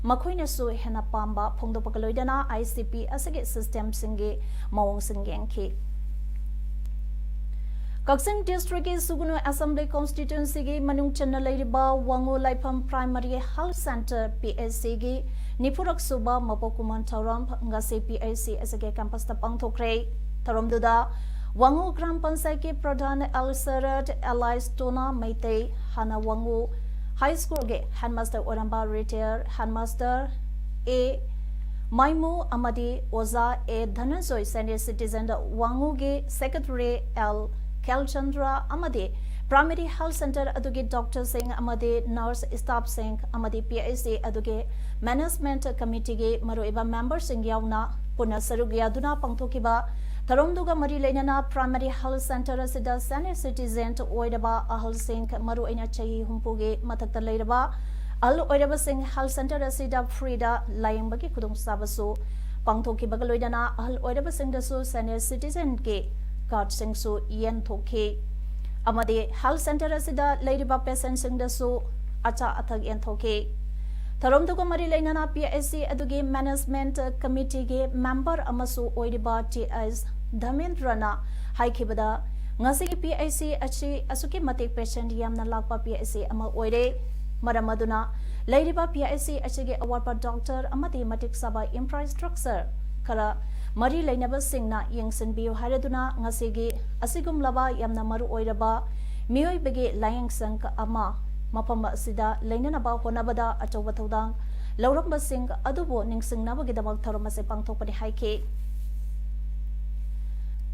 ꯃꯈꯣꯏꯅꯁꯨ ꯍꯦꯟꯅ ꯄꯥꯝꯕ ꯐꯣꯡꯗꯣꯛꯄꯒ ꯂꯣꯏꯅꯅ ICP ꯑꯁꯤꯒꯤ systemꯁꯤꯡꯒꯤ ꯃꯑꯣꯡꯁꯤꯡ ꯌꯦꯡꯈꯤ꯫ ꯀꯛꯆꯤꯡ districtꯀꯤ ꯁꯨꯒꯨꯅꯨ Assembly constituencyꯒꯤ ꯃꯅꯨꯡ ꯆꯟꯅ ꯂꯩꯔꯤꯕ ꯋꯥꯉꯨ ꯂꯥꯏꯐꯝ Primary Health Centre, PHCꯒꯤ ꯅꯤꯐꯨꯔꯛ ꯁꯨꯕ ꯃꯄꯣꯛ ꯀꯨꯝꯑꯣꯟ ꯊꯧꯔꯝ ꯉꯁꯤ PHC ꯑꯁꯤꯒꯤ campusꯇ ꯄꯥꯡꯊꯣꯛꯈ꯭ꯔꯦ꯫ ꯊꯧꯔꯝꯗꯨꯗ ꯋꯥꯉꯨ ꯒ꯭ꯔꯥꯝ ꯄꯟꯆꯥꯌꯠꯀꯤ ꯄ꯭ꯔꯙꯥꯟ ꯑꯦꯜ ꯁꯔꯠ ꯑꯦꯂꯥꯏꯁ ꯇꯣꯅꯥ ꯃꯩꯇꯩ, ꯍꯥꯟꯅ ꯋꯥꯉꯨ ꯍꯥꯏ ꯁ꯭ꯀꯨꯜꯒꯤ ꯍꯦꯗꯃꯥꯁꯇꯔ ꯑꯣꯏꯔꯝꯕ ꯔꯤꯇꯥꯌꯔ ꯍꯦꯗꯃꯥꯁꯇꯔ ꯑꯦ ꯃꯥꯏꯃꯨ ꯑꯃꯗꯤ ꯑꯣꯖꯥ ꯑꯦ ꯙꯅꯟꯖꯣꯏ, ꯁꯦꯅꯤꯌꯔ ꯁꯤꯇꯤꯖꯦꯟ ꯋꯥꯉꯨꯒꯤ ꯁꯦꯀ꯭ꯔꯦꯇꯔꯤ ꯑꯦꯜ ꯈꯦꯜꯆꯟꯗ꯭ꯔ ꯑꯃꯗꯤ ꯄ꯭ꯔꯥꯏꯃꯔꯤ ꯍꯦꯜꯊ ꯁꯦꯟꯇꯔ ꯑꯗꯨꯒꯤ ꯗꯣꯛꯇꯔꯁꯤꯡ ꯑꯃꯗꯤ ꯅꯔꯁ ꯁ꯭ꯇꯥꯐꯁꯤꯡ ꯑꯃꯗꯤ ꯄꯤ ꯑꯩꯆ ꯁꯤ ꯑꯗꯨꯒꯤ ꯃꯦꯅꯦꯖꯃꯦꯟꯠ ꯀꯃꯤꯇꯤꯒꯤ ꯃꯔꯨꯑꯣꯏꯕ ꯃꯦꯝꯕꯔꯁꯤꯡ ꯌꯥꯎꯅ ꯄꯨꯟꯅ ꯁꯔꯨꯛ ꯌꯥꯗꯨꯅ ꯄꯥꯡꯊꯣꯛꯈꯤꯕ ꯊꯧꯔꯝꯗꯨꯒ ꯃꯔꯤ ꯂꯩꯅꯅ ꯄ꯭ꯔꯥꯏꯃꯔꯤ ꯍꯦꯜꯊ ꯁꯦꯟꯇꯔ ꯑꯁꯤꯗ ꯁꯦꯅꯤꯌꯔ ꯁꯤꯇꯤꯖꯦꯟ ꯑꯣꯏꯔꯕ ꯑꯍꯜꯁꯤꯡ, ꯃꯔꯨꯑꯣꯏꯅ ꯆꯍꯤ ꯍꯨꯝꯐꯨꯒꯤ ꯃꯊꯛꯇ ꯂꯩꯔꯕ ꯑꯍꯜ ꯑꯣꯏꯔꯕꯁꯤꯡ ꯍꯦꯜꯊ ꯁꯦꯟꯇꯔ ꯑꯁꯤꯗ ꯐ꯭ꯔꯤꯗ ꯂꯥꯌꯦꯡꯕꯒꯤ ꯈꯨꯗꯣꯡꯆꯥꯕꯁꯨ ꯄꯥꯡꯊꯣꯛꯈꯤꯕꯒ ꯂꯣꯏꯅꯅ ꯑꯍꯜ ꯑꯣꯏꯔꯕꯁꯤꯡꯗꯁꯨ ꯁꯦꯅꯤꯌꯔ ꯁꯤꯇꯤꯖꯦꯟꯒꯤ ꯀꯥꯔꯗꯁꯤꯡꯁꯨ ꯌꯦꯟꯊꯣꯛꯈꯤ ꯑꯃꯗꯤ ꯍꯦꯜꯊ ꯁꯦꯟꯇꯔ ꯑꯁꯤꯗ ꯂꯩꯔꯤꯕ ꯄꯦꯁꯦꯟꯠꯁꯤꯡꯗꯁꯨ ꯑꯆꯥ ꯑꯊꯛ ꯌꯦꯟꯊꯣꯛꯈꯤ꯫ ꯊꯧꯔꯝꯗꯨꯒ ꯃꯔꯤ ꯂꯩꯅꯅ ꯄꯤ ꯑꯩꯆ ꯁꯤ ꯑꯗꯨꯒꯤ ꯃꯦꯅꯦꯖꯃꯦꯟꯠ ꯀꯃꯤꯇꯤꯒꯤ ꯃꯦꯝꯕꯔ ꯑꯃꯁꯨ ꯑꯣꯏꯔꯤꯕ ꯇꯤ ꯑꯦꯁ ꯙꯃꯦꯟꯗ꯭ꯔꯅ ꯍꯥꯏꯈꯤꯕꯗ, ꯉꯁꯤꯒꯤ ꯄꯤ ꯑꯩꯆ ꯁꯤ ꯑꯁꯤ ꯑꯁꯨꯛꯀꯤ ꯃꯇꯤꯛ ꯄꯦꯁꯦꯟꯠ ꯌꯥꯝꯅ ꯂꯥꯛꯄ ꯄꯤ ꯑꯩꯆ ꯁꯤ ꯑꯃ ꯑꯣꯏꯔꯦ꯫ ꯃꯔꯝ ꯑꯗꯨꯅ ꯂꯩꯔꯤꯕ ꯄꯤ ꯑꯩꯆ ꯁꯤ ꯑꯁꯤꯒꯤ ꯑꯋꯥꯠꯄ ꯗꯣꯛꯇꯔ ꯑꯃꯗꯤ ꯃꯇꯤꯛ ꯆꯥꯕ ꯏꯟꯐ꯭ꯔꯥꯁ꯭ꯇ꯭ꯔꯛꯆꯔ ꯈꯔ ꯃꯔꯤ ꯂꯩꯅꯕꯁꯤꯡꯅ ꯌꯦꯡꯁꯤꯟꯕꯤꯌꯨ ꯍꯥꯏꯔꯗꯨꯅ ꯉꯁꯤꯒꯤ ꯑꯁꯤꯒꯨꯝꯂꯕ ꯌꯥꯝꯅ ꯃꯔꯨ ꯑꯣꯏꯔꯕ ꯃꯤꯑꯣꯏꯕꯒꯤ ꯂꯥꯌꯦꯡ ꯁꯪ ꯑꯃ ꯃꯐꯝ ꯑꯁꯤꯗ ꯂꯩꯅꯅꯕ ꯍꯣꯠꯅꯕꯗ ꯑꯆꯧꯕ ꯊꯧꯗꯥꯡ ꯂꯧꯔꯝꯕꯁꯤꯡ ꯑꯗꯨꯕꯨ ꯅꯤꯡꯁꯤꯡꯅꯕꯒꯤꯗꯃꯛ ꯊꯧꯔꯝ ꯑꯁꯤ ꯄꯥꯡꯊꯣꯛꯄꯅꯤ ꯍꯥꯏꯈꯤ꯫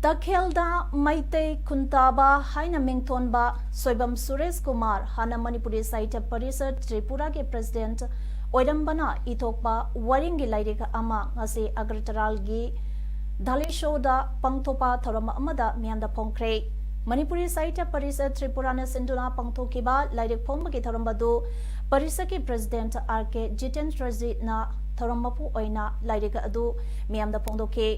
ꯇꯈꯦꯜꯗ ꯃꯩꯇꯩ ꯈꯨꯟꯇꯥꯕ ꯍꯥꯏꯅ ꯃꯤꯡꯊꯣꯟꯕ ꯁꯣꯏꯕꯝ ꯁꯨꯔꯦꯁ ꯀꯨꯃꯥꯔ, ꯍꯥꯟꯅ ꯃꯅꯤꯄꯨꯔꯤ ꯁꯥꯍꯤꯇ꯭ꯌ ꯄꯔꯤꯁꯠ ꯇ꯭ꯔꯤꯄꯨꯔꯥꯒꯤ ꯄ꯭ꯔꯦꯁꯤꯗꯦꯟꯠ ꯑꯣꯏꯔꯝꯕꯅ ꯏꯊꯣꯛꯄ ꯋꯥꯔꯦꯡꯒꯤ ꯂꯥꯏꯔꯤꯛ ꯑꯃ ꯉꯁꯤ ꯑꯒꯔꯇꯂꯥꯒꯤ ꯙꯥꯂꯦꯁꯣꯔꯗ ꯄꯥꯡꯊꯣꯛꯄ ꯊꯧꯔꯝ ꯑꯃꯗ ꯃꯤꯌꯥꯝꯗ ꯐꯣꯡꯈ꯭ꯔꯦ꯫ ꯃꯅꯤꯄꯨꯔꯤ ꯁꯥꯍꯤꯇ꯭ꯌ ꯄꯔꯤꯁꯠ ꯇ꯭ꯔꯤꯄꯨꯔꯥꯅ ꯁꯤꯟꯗꯨꯅ ꯄꯥꯡꯊꯣꯛꯈꯤꯕ ꯂꯥꯏꯔꯤꯛ ꯐꯣꯡꯕꯒꯤ ꯊꯧꯔꯝ ꯑꯗꯨ ꯄꯔꯤꯁꯠꯀꯤ ꯄ꯭ꯔꯦꯁꯤꯗꯦꯟꯠ ꯑꯥꯔ ꯀꯦ ꯖꯤꯇꯦꯟꯗ꯭ꯔꯖꯤꯠꯅ ꯊꯧꯔꯝ ꯃꯄꯨ ꯑꯣꯏꯅ ꯂꯥꯏꯔꯤꯛ ꯑꯗꯨ ꯃꯤꯌꯥꯝꯗ ꯐꯣꯡꯗꯣꯛꯈꯤ꯫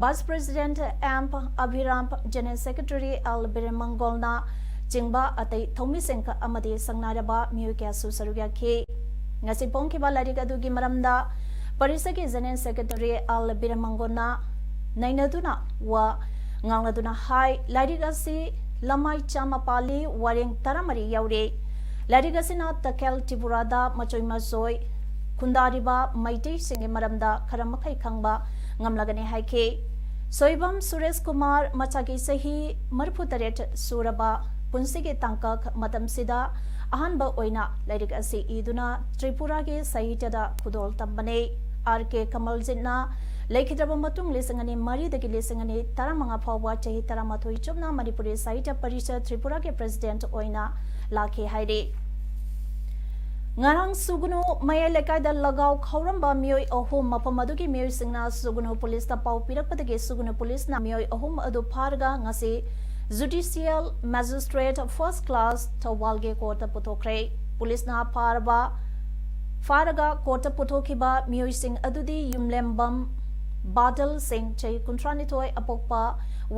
Vice president M Abhiram, general secretary L ꯕꯤꯔꯦꯃꯪꯒꯣꯜꯅ ꯆꯤꯡꯕ ꯑꯇꯩ ꯊꯧꯃꯤꯁꯤꯡ ꯑꯃꯗꯤ ꯁꯪꯅꯥꯏꯔꯕ ꯃꯤꯑꯣꯏ ꯀꯌꯥꯁꯨ ꯁꯔꯨꯛ ꯌꯥꯈꯤ꯫ ꯉꯁꯤ ꯐꯣꯡꯈꯤꯕ ꯂꯥꯏꯔꯤꯛ ꯑꯗꯨꯒꯤ ꯃꯔꯝꯗ ꯄꯔꯤꯁꯠꯀꯤ ꯖꯦꯅꯔꯦꯜ ꯁꯦꯀ꯭ꯔꯦꯇꯔꯤ ꯑꯦꯜ ꯕꯤꯔꯦꯃꯪꯒꯣꯜꯅ ꯅꯩꯅꯗꯨꯅ ꯋꯥ ꯉꯥꯡꯅꯗꯨꯅ ꯍꯥꯏ, ꯂꯥꯏꯔꯤꯛ ꯑꯁꯤ ꯂꯃꯥꯏ ꯆꯥꯝꯃ ꯄꯥꯜꯂꯤ, ꯋꯥꯔꯦꯡ ꯇꯔꯥꯃꯔꯤ ꯌꯥꯎꯔꯤ꯫ ꯂꯥꯏꯔꯤꯛ ꯑꯁꯤꯅ ꯇꯈꯦꯜ ꯇ꯭ꯔꯤꯄꯨꯔꯥꯗ ꯃꯆꯣꯏ ꯃꯆꯣꯏ ꯈꯨꯟꯗꯥꯔꯤꯕ ꯃꯩꯇꯩꯁꯤꯡꯒꯤ ꯃꯔꯝꯗ ꯈꯔ ꯃꯈꯩ ꯈꯪꯕ ꯉꯝꯂꯒꯅꯤ ꯍꯥꯏꯈꯤ꯫ ꯁꯣꯏꯕꯝ ꯁꯨꯔꯦꯁ ꯀꯨꯃꯥꯔ ꯃꯆꯥꯒꯤ ꯆꯍꯤ ꯃꯔꯤꯐꯨ ꯇꯔꯦꯠ ꯁꯨꯔꯕ ꯄꯨꯟꯁꯤꯒꯤ ꯇꯥꯡꯀꯛ ꯃꯇꯝꯁꯤꯗ ꯑꯍꯥꯟꯕ ꯑꯣꯏꯅ ꯂꯥꯏꯔꯤꯛ ꯑꯁꯤ ꯏꯗꯨꯅ ꯇ꯭ꯔꯤꯄꯨꯔꯥꯒꯤ ꯁꯥꯍꯤꯇ꯭ꯌꯗ ꯈꯨꯗꯣꯜ ꯇꯝꯕꯅꯤ꯫ ꯑꯥꯔ ꯀꯦ ꯀꯃꯜꯖꯤꯠꯅ ꯂꯩꯈꯤꯗ꯭ꯔꯕ ꯃꯇꯨꯡ ꯂꯤꯁꯤꯡ ꯑꯅꯤ ꯃꯔꯤꯗꯒꯤ ꯂꯤꯁꯤꯡ ꯑꯅꯤ ꯇꯔꯥꯃꯉꯥ ꯐꯥꯎꯕ ꯆꯍꯤ ꯇꯔꯥꯃꯥꯊꯣꯏ ꯆꯨꯞꯅ ꯃꯅꯤꯄꯨꯔꯤ ꯁꯥꯍꯤꯇ꯭ꯌ ꯄꯔꯤꯁꯠ ꯇ꯭ꯔꯤꯄꯨꯔꯥꯒꯤ ꯄ꯭ꯔꯦꯁꯤꯗꯦꯟꯠ ꯑꯣꯏꯅ ꯂꯥꯛꯈꯤ ꯍꯥꯏꯔꯤ꯫ ꯉꯔꯥꯡ ꯁꯨꯒꯨꯅꯨ ꯃꯌꯥꯏ ꯂꯩꯀꯥꯏꯗ ꯂꯒꯥꯎ ꯈꯥꯎꯔꯝꯕ ꯃꯤꯑꯣꯏ ꯑꯍꯨꯝ, ꯃꯐꯝ ꯑꯗꯨꯒꯤ ꯃꯤꯑꯣꯏꯁꯤꯡꯅ ꯁꯨꯒꯨꯅꯨ ꯄꯨꯂꯤꯁꯇ ꯄꯥꯎ ꯄꯤꯔꯛꯄꯗꯒꯤ ꯁꯨꯒꯨꯅꯨ ꯄꯨꯂꯤꯁꯅ ꯃꯤꯑꯣꯏ ꯑꯍꯨꯝ ꯑꯗꯨ ꯐꯥꯔꯒ ꯉꯁꯤ ꯖꯨꯗꯤꯁꯤꯌꯦꯜ ꯃꯦꯖꯤꯁꯇ꯭ꯔꯦꯠ ꯐꯥꯔꯁꯠ ꯀ꯭ꯂꯥꯁ ꯊꯧꯕꯥꯜꯒꯤ ꯀꯣꯔꯠꯇ ꯄꯨꯊꯣꯛꯈ꯭ꯔꯦ꯫ ꯄꯨꯂꯤꯁꯅ ꯐꯥꯔꯕ, ꯐꯥꯔꯒ ꯀꯣꯔꯠꯇ ꯄꯨꯊꯣꯛꯈꯤꯕ ꯃꯤꯑꯣꯏꯁꯤꯡ ꯑꯗꯨꯗꯤ ꯌꯨꯝꯂꯦꯝꯕꯝ ꯕꯥꯗꯜ ꯁꯤꯡ, ꯆꯍꯤ ꯀꯨꯟꯊ꯭ꯔꯥꯅꯤꯊꯣꯏ, ꯑꯄꯣꯛꯄ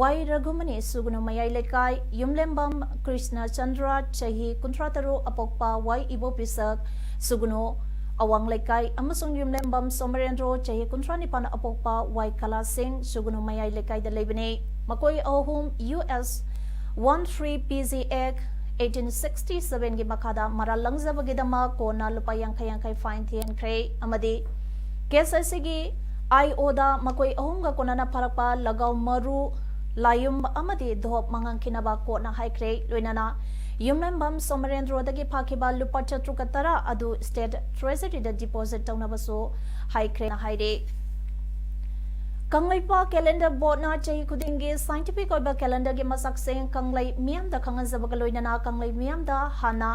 ꯋꯥꯏ ꯔꯘꯨꯃꯅꯤ, ꯁꯨꯒꯨꯅꯨ ꯃꯌꯥꯏ ꯂꯩꯀꯥꯏ, ꯌꯨꯝꯂꯦꯝꯕꯝ ꯀ꯭ꯔꯤꯁꯅ ꯆꯟꯗ꯭ꯔ, ꯆꯍꯤ ꯀꯨꯟꯊ꯭ꯔꯥ ꯇꯔꯨꯛ, ꯑꯄꯣꯛꯄ ꯋꯥꯏ ꯏꯕꯣꯕꯤꯁꯛ, ꯁꯨꯒꯨꯅꯨ ꯑꯋꯥꯡ ꯂꯩꯀꯥꯏ, ꯑꯃꯁꯨꯡ ꯌꯨꯝꯂꯦꯝꯕꯝ ꯁꯣꯃꯔꯦꯟꯗ꯭ꯔꯣ, ꯆꯍꯤ ꯀꯨꯟꯊ꯭ꯔꯥ ꯅꯤꯄꯥꯟ, ꯑꯄꯣꯛꯄ ꯋꯥꯏ ꯀꯂꯥ ꯁꯤꯡ, ꯁꯨꯒꯨꯅꯨ ꯃꯌꯥꯏ ꯂꯩꯀꯥꯏꯗ ꯂꯩꯕꯅꯤ꯫ ꯃꯈꯣꯏ ꯑꯍꯨꯝ U S one three P G X eighteen sixty ꯁꯚꯦꯟꯒꯤ ꯃꯈꯥꯗ ꯃꯔꯥꯜ ꯂꯪꯖꯕꯒꯤꯗꯃꯛ ꯀꯣꯟꯅ ꯂꯨꯄꯥ ꯌꯥꯡꯈꯩ ꯌꯥꯡꯈꯩ ꯐꯥꯏꯟ ꯊꯤꯍꯟꯈ꯭ꯔꯦ ꯑꯃꯗꯤ ꯀꯦ ꯑꯦꯁ ꯑꯥꯏ ꯁꯤꯒꯤ ꯑꯥꯏ ꯑꯣꯗ ꯃꯈꯣꯏ ꯑꯍꯨꯝꯒ ꯀꯣꯟꯅꯅ ꯐꯥꯔꯛꯄ ꯂꯒꯥꯎ ꯃꯔꯨ, ꯂꯥꯌꯨꯝ ꯑꯃꯗꯤ ꯙꯣꯞ ꯃꯥꯡꯍꯟꯈꯤꯅꯕ ꯀꯣꯔꯠꯅ ꯍꯥꯏꯈ꯭ꯔꯦ꯫ ꯂꯣꯏꯅꯅ ꯌꯨꯝꯂꯦꯝꯕꯝ ꯁꯣꯃꯔꯦꯟꯗ꯭ꯔꯣꯗꯒꯤ ꯐꯥꯈꯤꯕ ꯂꯨꯄꯥ ꯆꯥꯇ꯭ꯔꯨꯛꯀ ꯇꯔꯥ ꯑꯗꯨ ꯁ꯭ꯇꯦꯠ ꯇ꯭ꯔꯦꯖꯔꯤꯗ ꯗꯤꯄꯣꯖꯤꯠ ꯇꯧꯅꯕꯁꯨ ꯍꯥꯏꯈ꯭ꯔꯦꯅ ꯍꯥꯏꯔꯦ꯫ ꯀꯪꯂꯩꯄꯥꯛ ꯀꯦꯂꯦꯟꯗꯔ ꯕꯣꯔꯗꯅ ꯆꯍꯤ ꯈꯨꯗꯤꯡꯒꯤ ꯁꯥꯏꯟꯇꯤꯐꯤꯛ ꯑꯣꯏꯕ ꯀꯦꯂꯦꯟꯗꯔꯒꯤ ꯃꯁꯛꯁꯤꯡ ꯀꯪꯂꯩ ꯃꯤꯌꯥꯝꯗ ꯈꯪꯍꯟꯖꯕꯒ ꯂꯣꯏꯅꯅ ꯀꯪꯂꯩ ꯃꯤꯌꯥꯝꯗ ꯍꯥꯟꯅ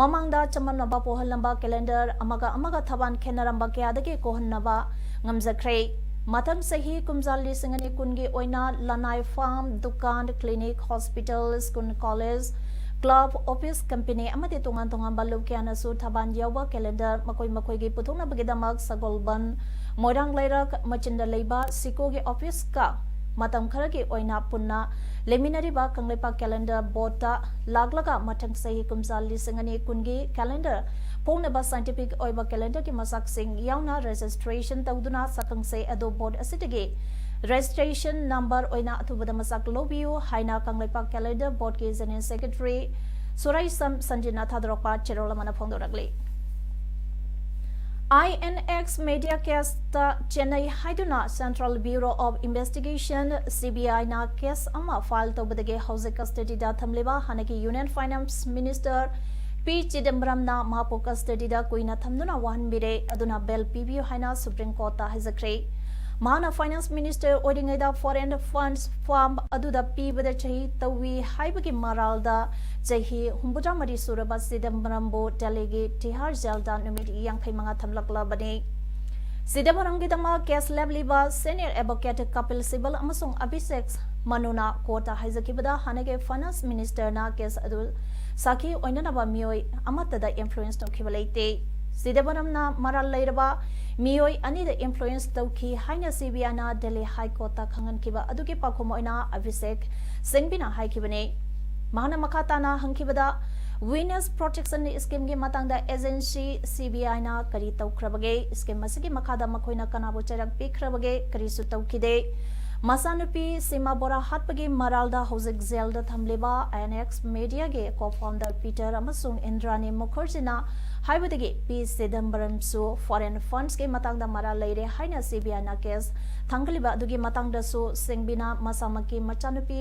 ꯃꯃꯥꯡꯗ ꯆꯃꯝꯅꯕ ꯄꯣꯛꯍꯜꯂꯝꯕ ꯀꯦꯂꯦꯟꯗꯔ ꯑꯃꯒ ꯑꯃꯒ ꯊꯕꯥꯟ ꯈꯦꯠꯅꯔꯝꯕ ꯀꯌꯥꯗꯒꯤ ꯀꯣꯛꯍꯟꯅꯕ ꯉꯝꯖꯈ꯭ꯔꯦ꯫ ꯃꯊꯪ ꯆꯍꯤ ꯀꯨꯝꯖꯥ ꯂꯤꯁꯤꯡ ꯑꯅꯤ ꯀꯨꯟꯒꯤ ꯑꯣꯏꯅ ꯂꯅꯥꯏ ꯐꯥꯔꯝ, ꯗꯨꯀꯥꯟ, clinic, hospital, school, college, club, office, company ꯑꯃꯗꯤ ꯇꯣꯉꯥꯟ ꯇꯣꯉꯥꯟꯕ ꯂꯨꯞ ꯀꯌꯥꯅꯁꯨ ꯊꯕꯥꯟ ꯌꯥꯎꯕ ꯀꯦꯂꯦꯟꯗꯔ ꯃꯈꯣꯏ ꯃꯈꯣꯏꯒꯤ ꯄꯨꯊꯣꯛꯅꯕꯒꯤꯗꯃꯛ ꯁꯒꯣꯜꯕꯟ, ꯃꯣꯏꯔꯥꯡ ꯂꯩꯔꯛ ꯃꯆꯤꯟꯗ ꯂꯩꯕ ꯁꯤꯀꯣꯒꯤ ꯑꯣꯐꯤꯁꯀ ꯃꯇꯝ ꯈꯔꯒꯤ ꯑꯣꯏꯅ ꯄꯨꯟꯅ ꯂꯩꯃꯤꯟꯅꯔꯤꯕ ꯀꯪꯂꯩꯄꯥꯛ ꯀꯦꯂꯦꯟꯗꯔ ꯕꯣꯔꯗꯇ ꯂꯥꯛꯂꯒ ꯃꯊꯪ ꯆꯍꯤ ꯀꯨꯝꯖꯥ ꯂꯤꯁꯤꯡ ꯑꯅꯤ ꯀꯨꯟꯒꯤ ꯀꯦꯂꯦꯟꯗꯔ ꯐꯣꯡꯅꯕ ꯁꯥꯏꯟꯇꯤꯐꯤꯛ ꯑꯣꯏꯕ ꯀꯦꯂꯦꯟꯗꯔꯒꯤ ꯃꯁꯛꯁꯤꯡ ꯌꯥꯎꯅ ꯔꯦꯖꯤꯁꯇ꯭ꯔꯦꯁꯟ ꯇꯧꯗꯨꯅ ꯁꯛꯈꯪꯆꯦ ꯑꯗꯨ ꯕꯣꯔꯗ ꯑꯁꯤꯗꯒꯤ ꯔꯦꯖꯤꯁꯇ꯭ꯔꯦꯁꯟ ꯅꯝꯕꯔ ꯑꯣꯏꯅ ꯑꯊꯨꯕꯗ ꯃꯁꯛ ꯂꯧꯕꯤꯌꯨ ꯍꯥꯏꯅ ꯀꯪꯂꯩꯄꯥꯛ ꯀꯦꯂꯦꯟꯗꯔ ꯕꯣꯔꯗꯀꯤ ꯖꯦꯅꯔꯦꯜ ꯁꯦꯀ꯭ꯔꯦꯇꯔꯤ ꯁꯨꯔꯥꯏꯁꯝ ꯁꯟꯖꯤꯠꯅ ꯊꯥꯗꯣꯔꯛꯄ ꯆꯦꯔꯣꯜ ꯑꯃꯅ ꯐꯣꯡꯗꯣꯔꯛꯂꯤ꯫ ꯑꯥꯏ ꯑꯦꯟ ꯑꯦꯛꯁ ꯃꯦꯗꯤꯌꯥ ꯀꯦꯁꯇ ꯆꯦꯟꯅꯩ ꯍꯥꯏꯗꯨꯅ Central Bureau of Investigation, C B I ꯅ ꯀꯦꯁ ꯑꯃ ꯐꯥꯏꯜ ꯇꯧꯕꯗꯒꯤ ꯍꯧꯖꯤꯛ ꯀꯁꯇꯗꯤꯗ ꯊꯝꯂꯤꯕ ꯍꯥꯟꯅꯒꯤ ꯌꯨꯅꯤꯌꯟ ꯐꯥꯏꯅꯥꯟꯁ ꯃꯤꯅꯤꯁꯇꯔ ꯄꯤ ꯆꯤꯗꯝꯕꯔꯝꯅ ꯃꯍꯥꯛꯄꯨ ꯀꯁꯇꯗꯤꯗ ꯀꯨꯏꯅ ꯊꯝꯗꯨꯅ ꯋꯥꯍꯟꯕꯤꯔꯦ, ꯑꯗꯨꯅ ꯕꯦꯜ ꯄꯤꯕꯤꯌꯨ ꯍꯥꯏꯅ ꯁꯨꯄ꯭ꯔꯤꯝ ꯀꯣꯔꯠꯇ ꯍꯥꯏꯖꯈ꯭ꯔꯦ꯫ ꯃꯍꯥꯛꯅ ꯐꯥꯏꯅꯥꯟꯁ ꯃꯤꯅꯤꯁꯇꯔ ꯑꯣꯏꯔꯤꯉꯩꯗ ꯐꯣꯔꯦꯟ ꯐꯟꯁ ꯐꯥꯔꯝ ꯑꯗꯨꯗ ꯄꯤꯕꯗ ꯆꯍꯤ ꯇꯧꯏ ꯍꯥꯏꯕꯒꯤ ꯃꯔꯥꯜꯗ ꯆꯍꯤ ꯍꯨꯝꯐꯨꯇꯔꯥ ꯃꯔꯤ ꯁꯨꯔꯕ ꯆꯤꯗꯝꯕꯔꯝꯕꯨ ꯗꯦꯜꯂꯤꯒꯤ ꯇꯤꯍꯥꯔ ꯖꯦꯜꯗ ꯅꯨꯃꯤꯠ ꯌꯥꯡꯈꯩ ꯃꯉꯥ ꯊꯝꯂꯛꯂꯕꯅꯤ꯫ ꯆꯤꯗꯝꯕꯔꯝꯒꯤꯗꯃꯛ ꯀꯦꯁ ꯂꯦꯞꯂꯤꯕ ꯁꯦꯅꯤꯌꯔ ꯑꯦꯗꯚꯣꯀꯦꯠ ꯀꯄꯤꯜ ꯁꯤꯕꯜ ꯑꯃꯁꯨꯡ ꯑꯚꯤꯁꯦꯛ ꯃꯅꯨꯅ ꯀꯣꯔꯠꯇ ꯍꯥꯏꯖꯈꯤꯕꯗ ꯍꯥꯟꯅꯒꯤ ꯐꯥꯏꯅꯥꯟꯁ ꯃꯤꯅꯤꯁꯇꯔꯅ ꯀꯦꯁ ꯑꯗꯨ ꯁꯥꯈꯤ ꯑꯣꯏꯅꯅꯕ ꯃꯤꯑꯣꯏ ꯑꯃꯠꯇꯗ ꯏꯟꯐ꯭ꯂꯨꯌꯦꯟꯁ ꯇꯧꯈꯤꯕ ꯂꯩꯇꯦ꯫ ꯆꯤꯗꯝꯕꯔꯝꯅ ꯃꯔꯥꯜ ꯂꯩꯔꯕ ꯃꯤꯑꯣꯏ ꯑꯅꯤꯗ ꯏꯟꯐ꯭ꯂꯨꯌꯦꯟꯁ ꯇꯧꯈꯤ ꯍꯥꯏꯅ C B I ꯅ ꯗꯦꯜꯂꯤ ꯍꯥꯏ ꯀꯣꯔꯠꯇ ꯈꯪꯍꯟꯈꯤꯕ ꯑꯗꯨꯒꯤ ꯄꯥꯎꯈꯨꯝ ꯑꯣꯏꯅ ꯑꯚꯤꯁꯦꯛ ꯁꯤꯡꯕꯤꯅ ꯍꯥꯏꯈꯤꯕꯅꯤ꯫ ꯃꯍꯥꯛꯅ ꯃꯈꯥ ꯇꯥꯅ ꯍꯪꯈꯤꯕꯗ, Witness Protection Scheme ꯒꯤ ꯃꯇꯥꯡꯗ ꯑꯦꯖꯦꯟꯁꯤ C B I ꯅ ꯀꯔꯤ ꯇꯧꯈ꯭ꯔꯕꯒꯦ? ꯁ꯭ꯀꯤꯝ ꯑꯁꯤꯒꯤ ꯃꯈꯥꯗ ꯃꯈꯣꯏꯅ ꯀꯅꯥꯕꯨ ꯆꯩꯔꯥꯛ ꯄꯤꯈ꯭ꯔꯕꯒꯦ? ꯀꯔꯤꯁꯨ ꯇꯧꯈꯤꯗꯦ꯫ ꯃꯆꯥꯅꯨꯄꯤ ꯁꯤꯃꯥ ꯕꯣꯔꯥ ꯍꯥꯠꯄꯒꯤ ꯃꯔꯥꯜꯗ ꯍꯧꯖꯤꯛ ꯖꯦꯜꯗ ꯊꯝꯂꯤꯕ I N X Media ꯒꯤ co-founder Peter ꯑꯃꯁꯨꯡ ꯏꯟꯗ꯭ꯔꯥꯅꯤ ꯃꯨꯈꯔꯖꯤꯅ ꯍꯥꯏꯕꯗꯒꯤ ꯄꯤ ꯆꯤꯗꯝꯕꯔꯝꯁꯨ ꯐꯣꯔꯦꯟ ꯐꯟꯁꯀꯤ ꯃꯇꯥꯡꯗ ꯃꯔꯥꯜ ꯂꯩꯔꯦ ꯍꯥꯏꯅ C B I ꯅ ꯀꯦꯁ ꯊꯥꯡꯒꯠꯂꯤꯕ ꯑꯗꯨꯒꯤ ꯃꯇꯥꯡꯗꯁꯨ ꯁꯤꯡꯕꯤꯅ ꯃꯁꯥꯃꯛꯀꯤ ꯃꯆꯥꯅꯨꯄꯤ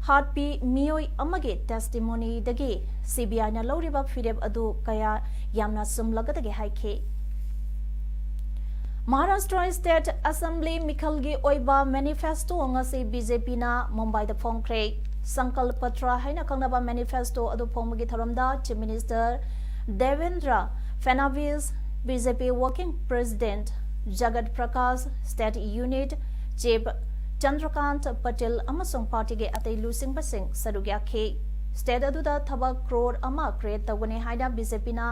ꯍꯥꯠꯄꯤ ꯃꯤꯑꯣꯏ ꯑꯃꯒꯤ ꯇꯦꯁꯇꯤꯃꯣꯅꯤꯗꯒꯤ C B I ꯅ ꯂꯧꯔꯤꯕ ꯐꯤꯔꯦꯞ ꯑꯗꯨ ꯀꯌꯥ ꯌꯥꯝꯅ ꯆꯨꯝꯂꯒꯗꯒꯦ ꯍꯥꯏꯈꯤ꯫ ꯃꯍꯥꯔꯥꯁꯇ꯭ꯔ ꯁ꯭ꯇꯦꯠ ꯑꯦꯁꯦꯝꯕ꯭ꯂꯤ ꯃꯤꯈꯜꯒꯤ ꯑꯣꯏꯕ ꯃꯦꯅꯤꯐꯦꯁꯇꯣ ꯉꯁꯤ B J P ꯅ ꯃꯨꯝꯕꯥꯏꯗ ꯐꯣꯡꯈ꯭ꯔꯦ꯫ ꯁꯪꯀꯜ ꯄꯇ꯭ꯔ ꯍꯥꯏꯅ ꯈꯪꯅꯕ ꯃꯦꯅꯤꯐꯦꯁꯇꯣ ꯑꯗꯨ ꯐꯣꯡꯕꯒꯤ ꯊꯧꯔꯝꯗ Chief Minister Devendra Fadnavis, B J P Working President Jagat Prakash, State Unit Chief Chandrakant Patil ꯑꯃꯁꯨꯡ ꯄꯥꯔꯇꯤꯒꯤ ꯑꯇꯩ ꯂꯨꯆꯤꯡꯕꯁꯤꯡ ꯁꯔꯨꯛ ꯌꯥꯈꯤ꯫ ꯁ꯭ꯇꯦꯠ ꯑꯗꯨꯗ ꯊꯕꯛ ꯀ꯭ꯔꯣꯔ ꯑꯃ ꯀ꯭ꯔꯤꯌꯦꯠ ꯇꯧꯒꯅꯤ ꯍꯥꯏꯅ B J P ꯅ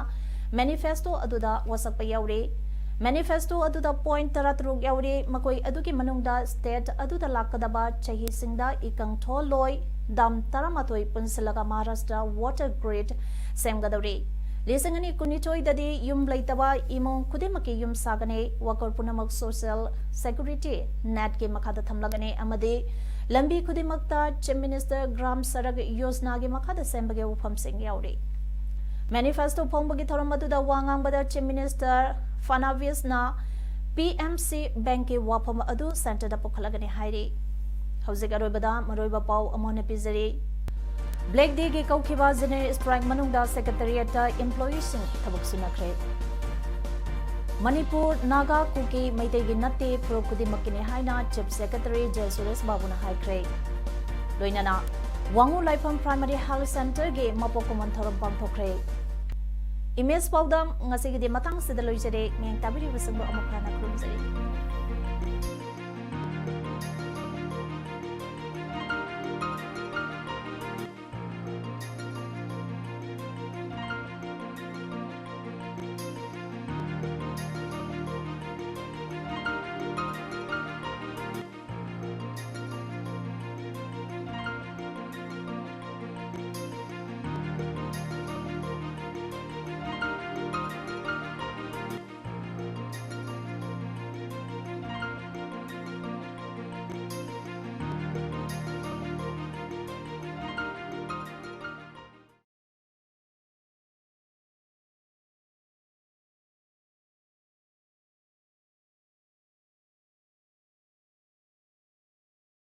ꯃꯦꯅꯤꯐꯦꯁꯇꯣ ꯑꯗꯨꯗ ꯋꯥꯁꯛꯄ ꯌꯥꯎꯔꯤ꯫ ꯃꯦꯅꯤꯐꯦꯁꯇꯣ ꯑꯗꯨꯗ ꯄꯣꯏꯟꯠ ꯇꯔꯥꯇꯔꯨꯛ ꯌꯥꯎꯔꯤ꯫ ꯃꯈꯣꯏ ꯑꯗꯨꯒꯤ ꯃꯅꯨꯡꯗ ꯁ꯭ꯇꯦꯠ ꯑꯗꯨꯗ ꯂꯥꯛꯀꯗꯕ ꯆꯍꯤꯁꯤꯡꯗ ꯏꯀꯪ ꯊꯣꯛꯍꯜꯂꯣꯏ, ꯗꯥꯝ ꯇꯔꯥꯃꯥꯊꯣꯏ ꯄꯨꯟꯁꯤꯜꯂꯒ ꯃꯍꯥꯔꯥꯁꯇ꯭ꯔ ꯋꯥꯇꯔ ꯒ꯭ꯔꯤꯗ ꯁꯦꯝꯒꯗꯧꯔꯤ꯫ ꯂꯤꯁꯤꯡ ꯑꯅꯤ ꯀꯨꯟꯅꯤꯊꯣꯏꯗꯗꯤ ꯌꯨꯝ ꯂꯩꯇꯕ ꯏꯃꯨꯡ ꯈꯨꯗꯤꯡꯃꯛꯀꯤ ꯌꯨꯝ ꯁꯥꯒꯅꯤ꯫ ꯋꯥꯀꯔ ꯄꯨꯝꯅꯃꯛ ꯁꯣꯁꯤꯌꯦꯜ ꯁꯦꯀ꯭ꯌꯨꯔꯤꯇꯤ ꯅꯦꯠꯀꯤ ꯃꯈꯥꯗ ꯊꯝꯂꯒꯅꯤ ꯑꯃꯗꯤ ꯂꯝꯕꯤ ꯈꯨꯗꯤꯡꯃꯛꯇ Chief Minister Gram Sadak Yojana ꯒꯤ ꯃꯈꯥꯗ ꯁꯦꯝꯕꯒꯤ ꯋꯥꯐꯝꯁꯤꯡ ꯌꯥꯎꯔꯤ꯫ Manifesto ꯐꯣꯡꯕꯒꯤ ꯊꯧꯔꯝ ꯑꯗꯨꯗ ꯋꯥ ꯉꯥꯡꯕꯗ Chief Minister ꯐꯅꯥꯕꯤꯁꯅ P M C Bank ꯀꯤ ꯋꯥꯐꯝ ꯑꯗꯨ centre ꯗ ꯄꯨꯈꯠꯂꯒꯅꯤ ꯍꯥꯏꯔꯤ꯫ ꯍꯧꯖꯤꯛ ꯑꯔꯣꯏꯕꯗ ꯃꯔꯨꯑꯣꯏꯕ ꯄꯥꯎ ꯑꯃꯨꯛ ꯍꯟꯅ ꯄꯤꯖꯔꯤ꯫ Black Day ꯒꯤ ꯀꯧꯈꯤꯕ General Strike ꯃꯅꯨꯡꯗ Secretariat ꯇ employee ꯁꯤꯡ ꯊꯕꯛ ꯁꯨꯅꯈ꯭ꯔꯦ꯫ ꯃꯅꯤꯄꯨꯔ, ꯅꯥꯒꯥ, ꯀꯨꯀꯤ, ꯃꯩꯇꯩꯒꯤ ꯅꯠꯇꯦ, ꯐꯨꯔꯨꯞ ꯈꯨꯗꯤꯡꯃꯛꯀꯤꯅꯤ ꯍꯥꯏꯅ Chief Secretary J ꯁꯨꯔꯦꯁ ꯕꯥꯕꯨꯅ ꯍꯥꯏꯈ꯭ꯔꯦ꯫ ꯂꯣꯏꯅꯅ ꯋꯥꯉꯨ ꯂꯥꯏꯐꯝ Primary Health Centre ꯒꯤ ꯃꯄꯣꯛ ꯀꯨꯝꯑꯣꯟ ꯊꯧꯔꯝ ꯄꯥꯡꯊꯣꯛꯈ꯭ꯔꯦ꯫ Image ꯄꯥꯎꯗꯝ ꯉꯁꯤꯒꯤꯗꯤ ꯃꯇꯥꯡꯁꯤꯗ ꯂꯣꯏꯖꯔꯦ꯫ ꯃꯌꯥꯝ ꯇꯥꯕꯤꯔꯤꯕꯁꯤꯡꯕꯨ ꯑꯃꯨꯛ ꯍꯟꯅ ꯈꯨꯔꯨꯝꯖꯔꯤ꯫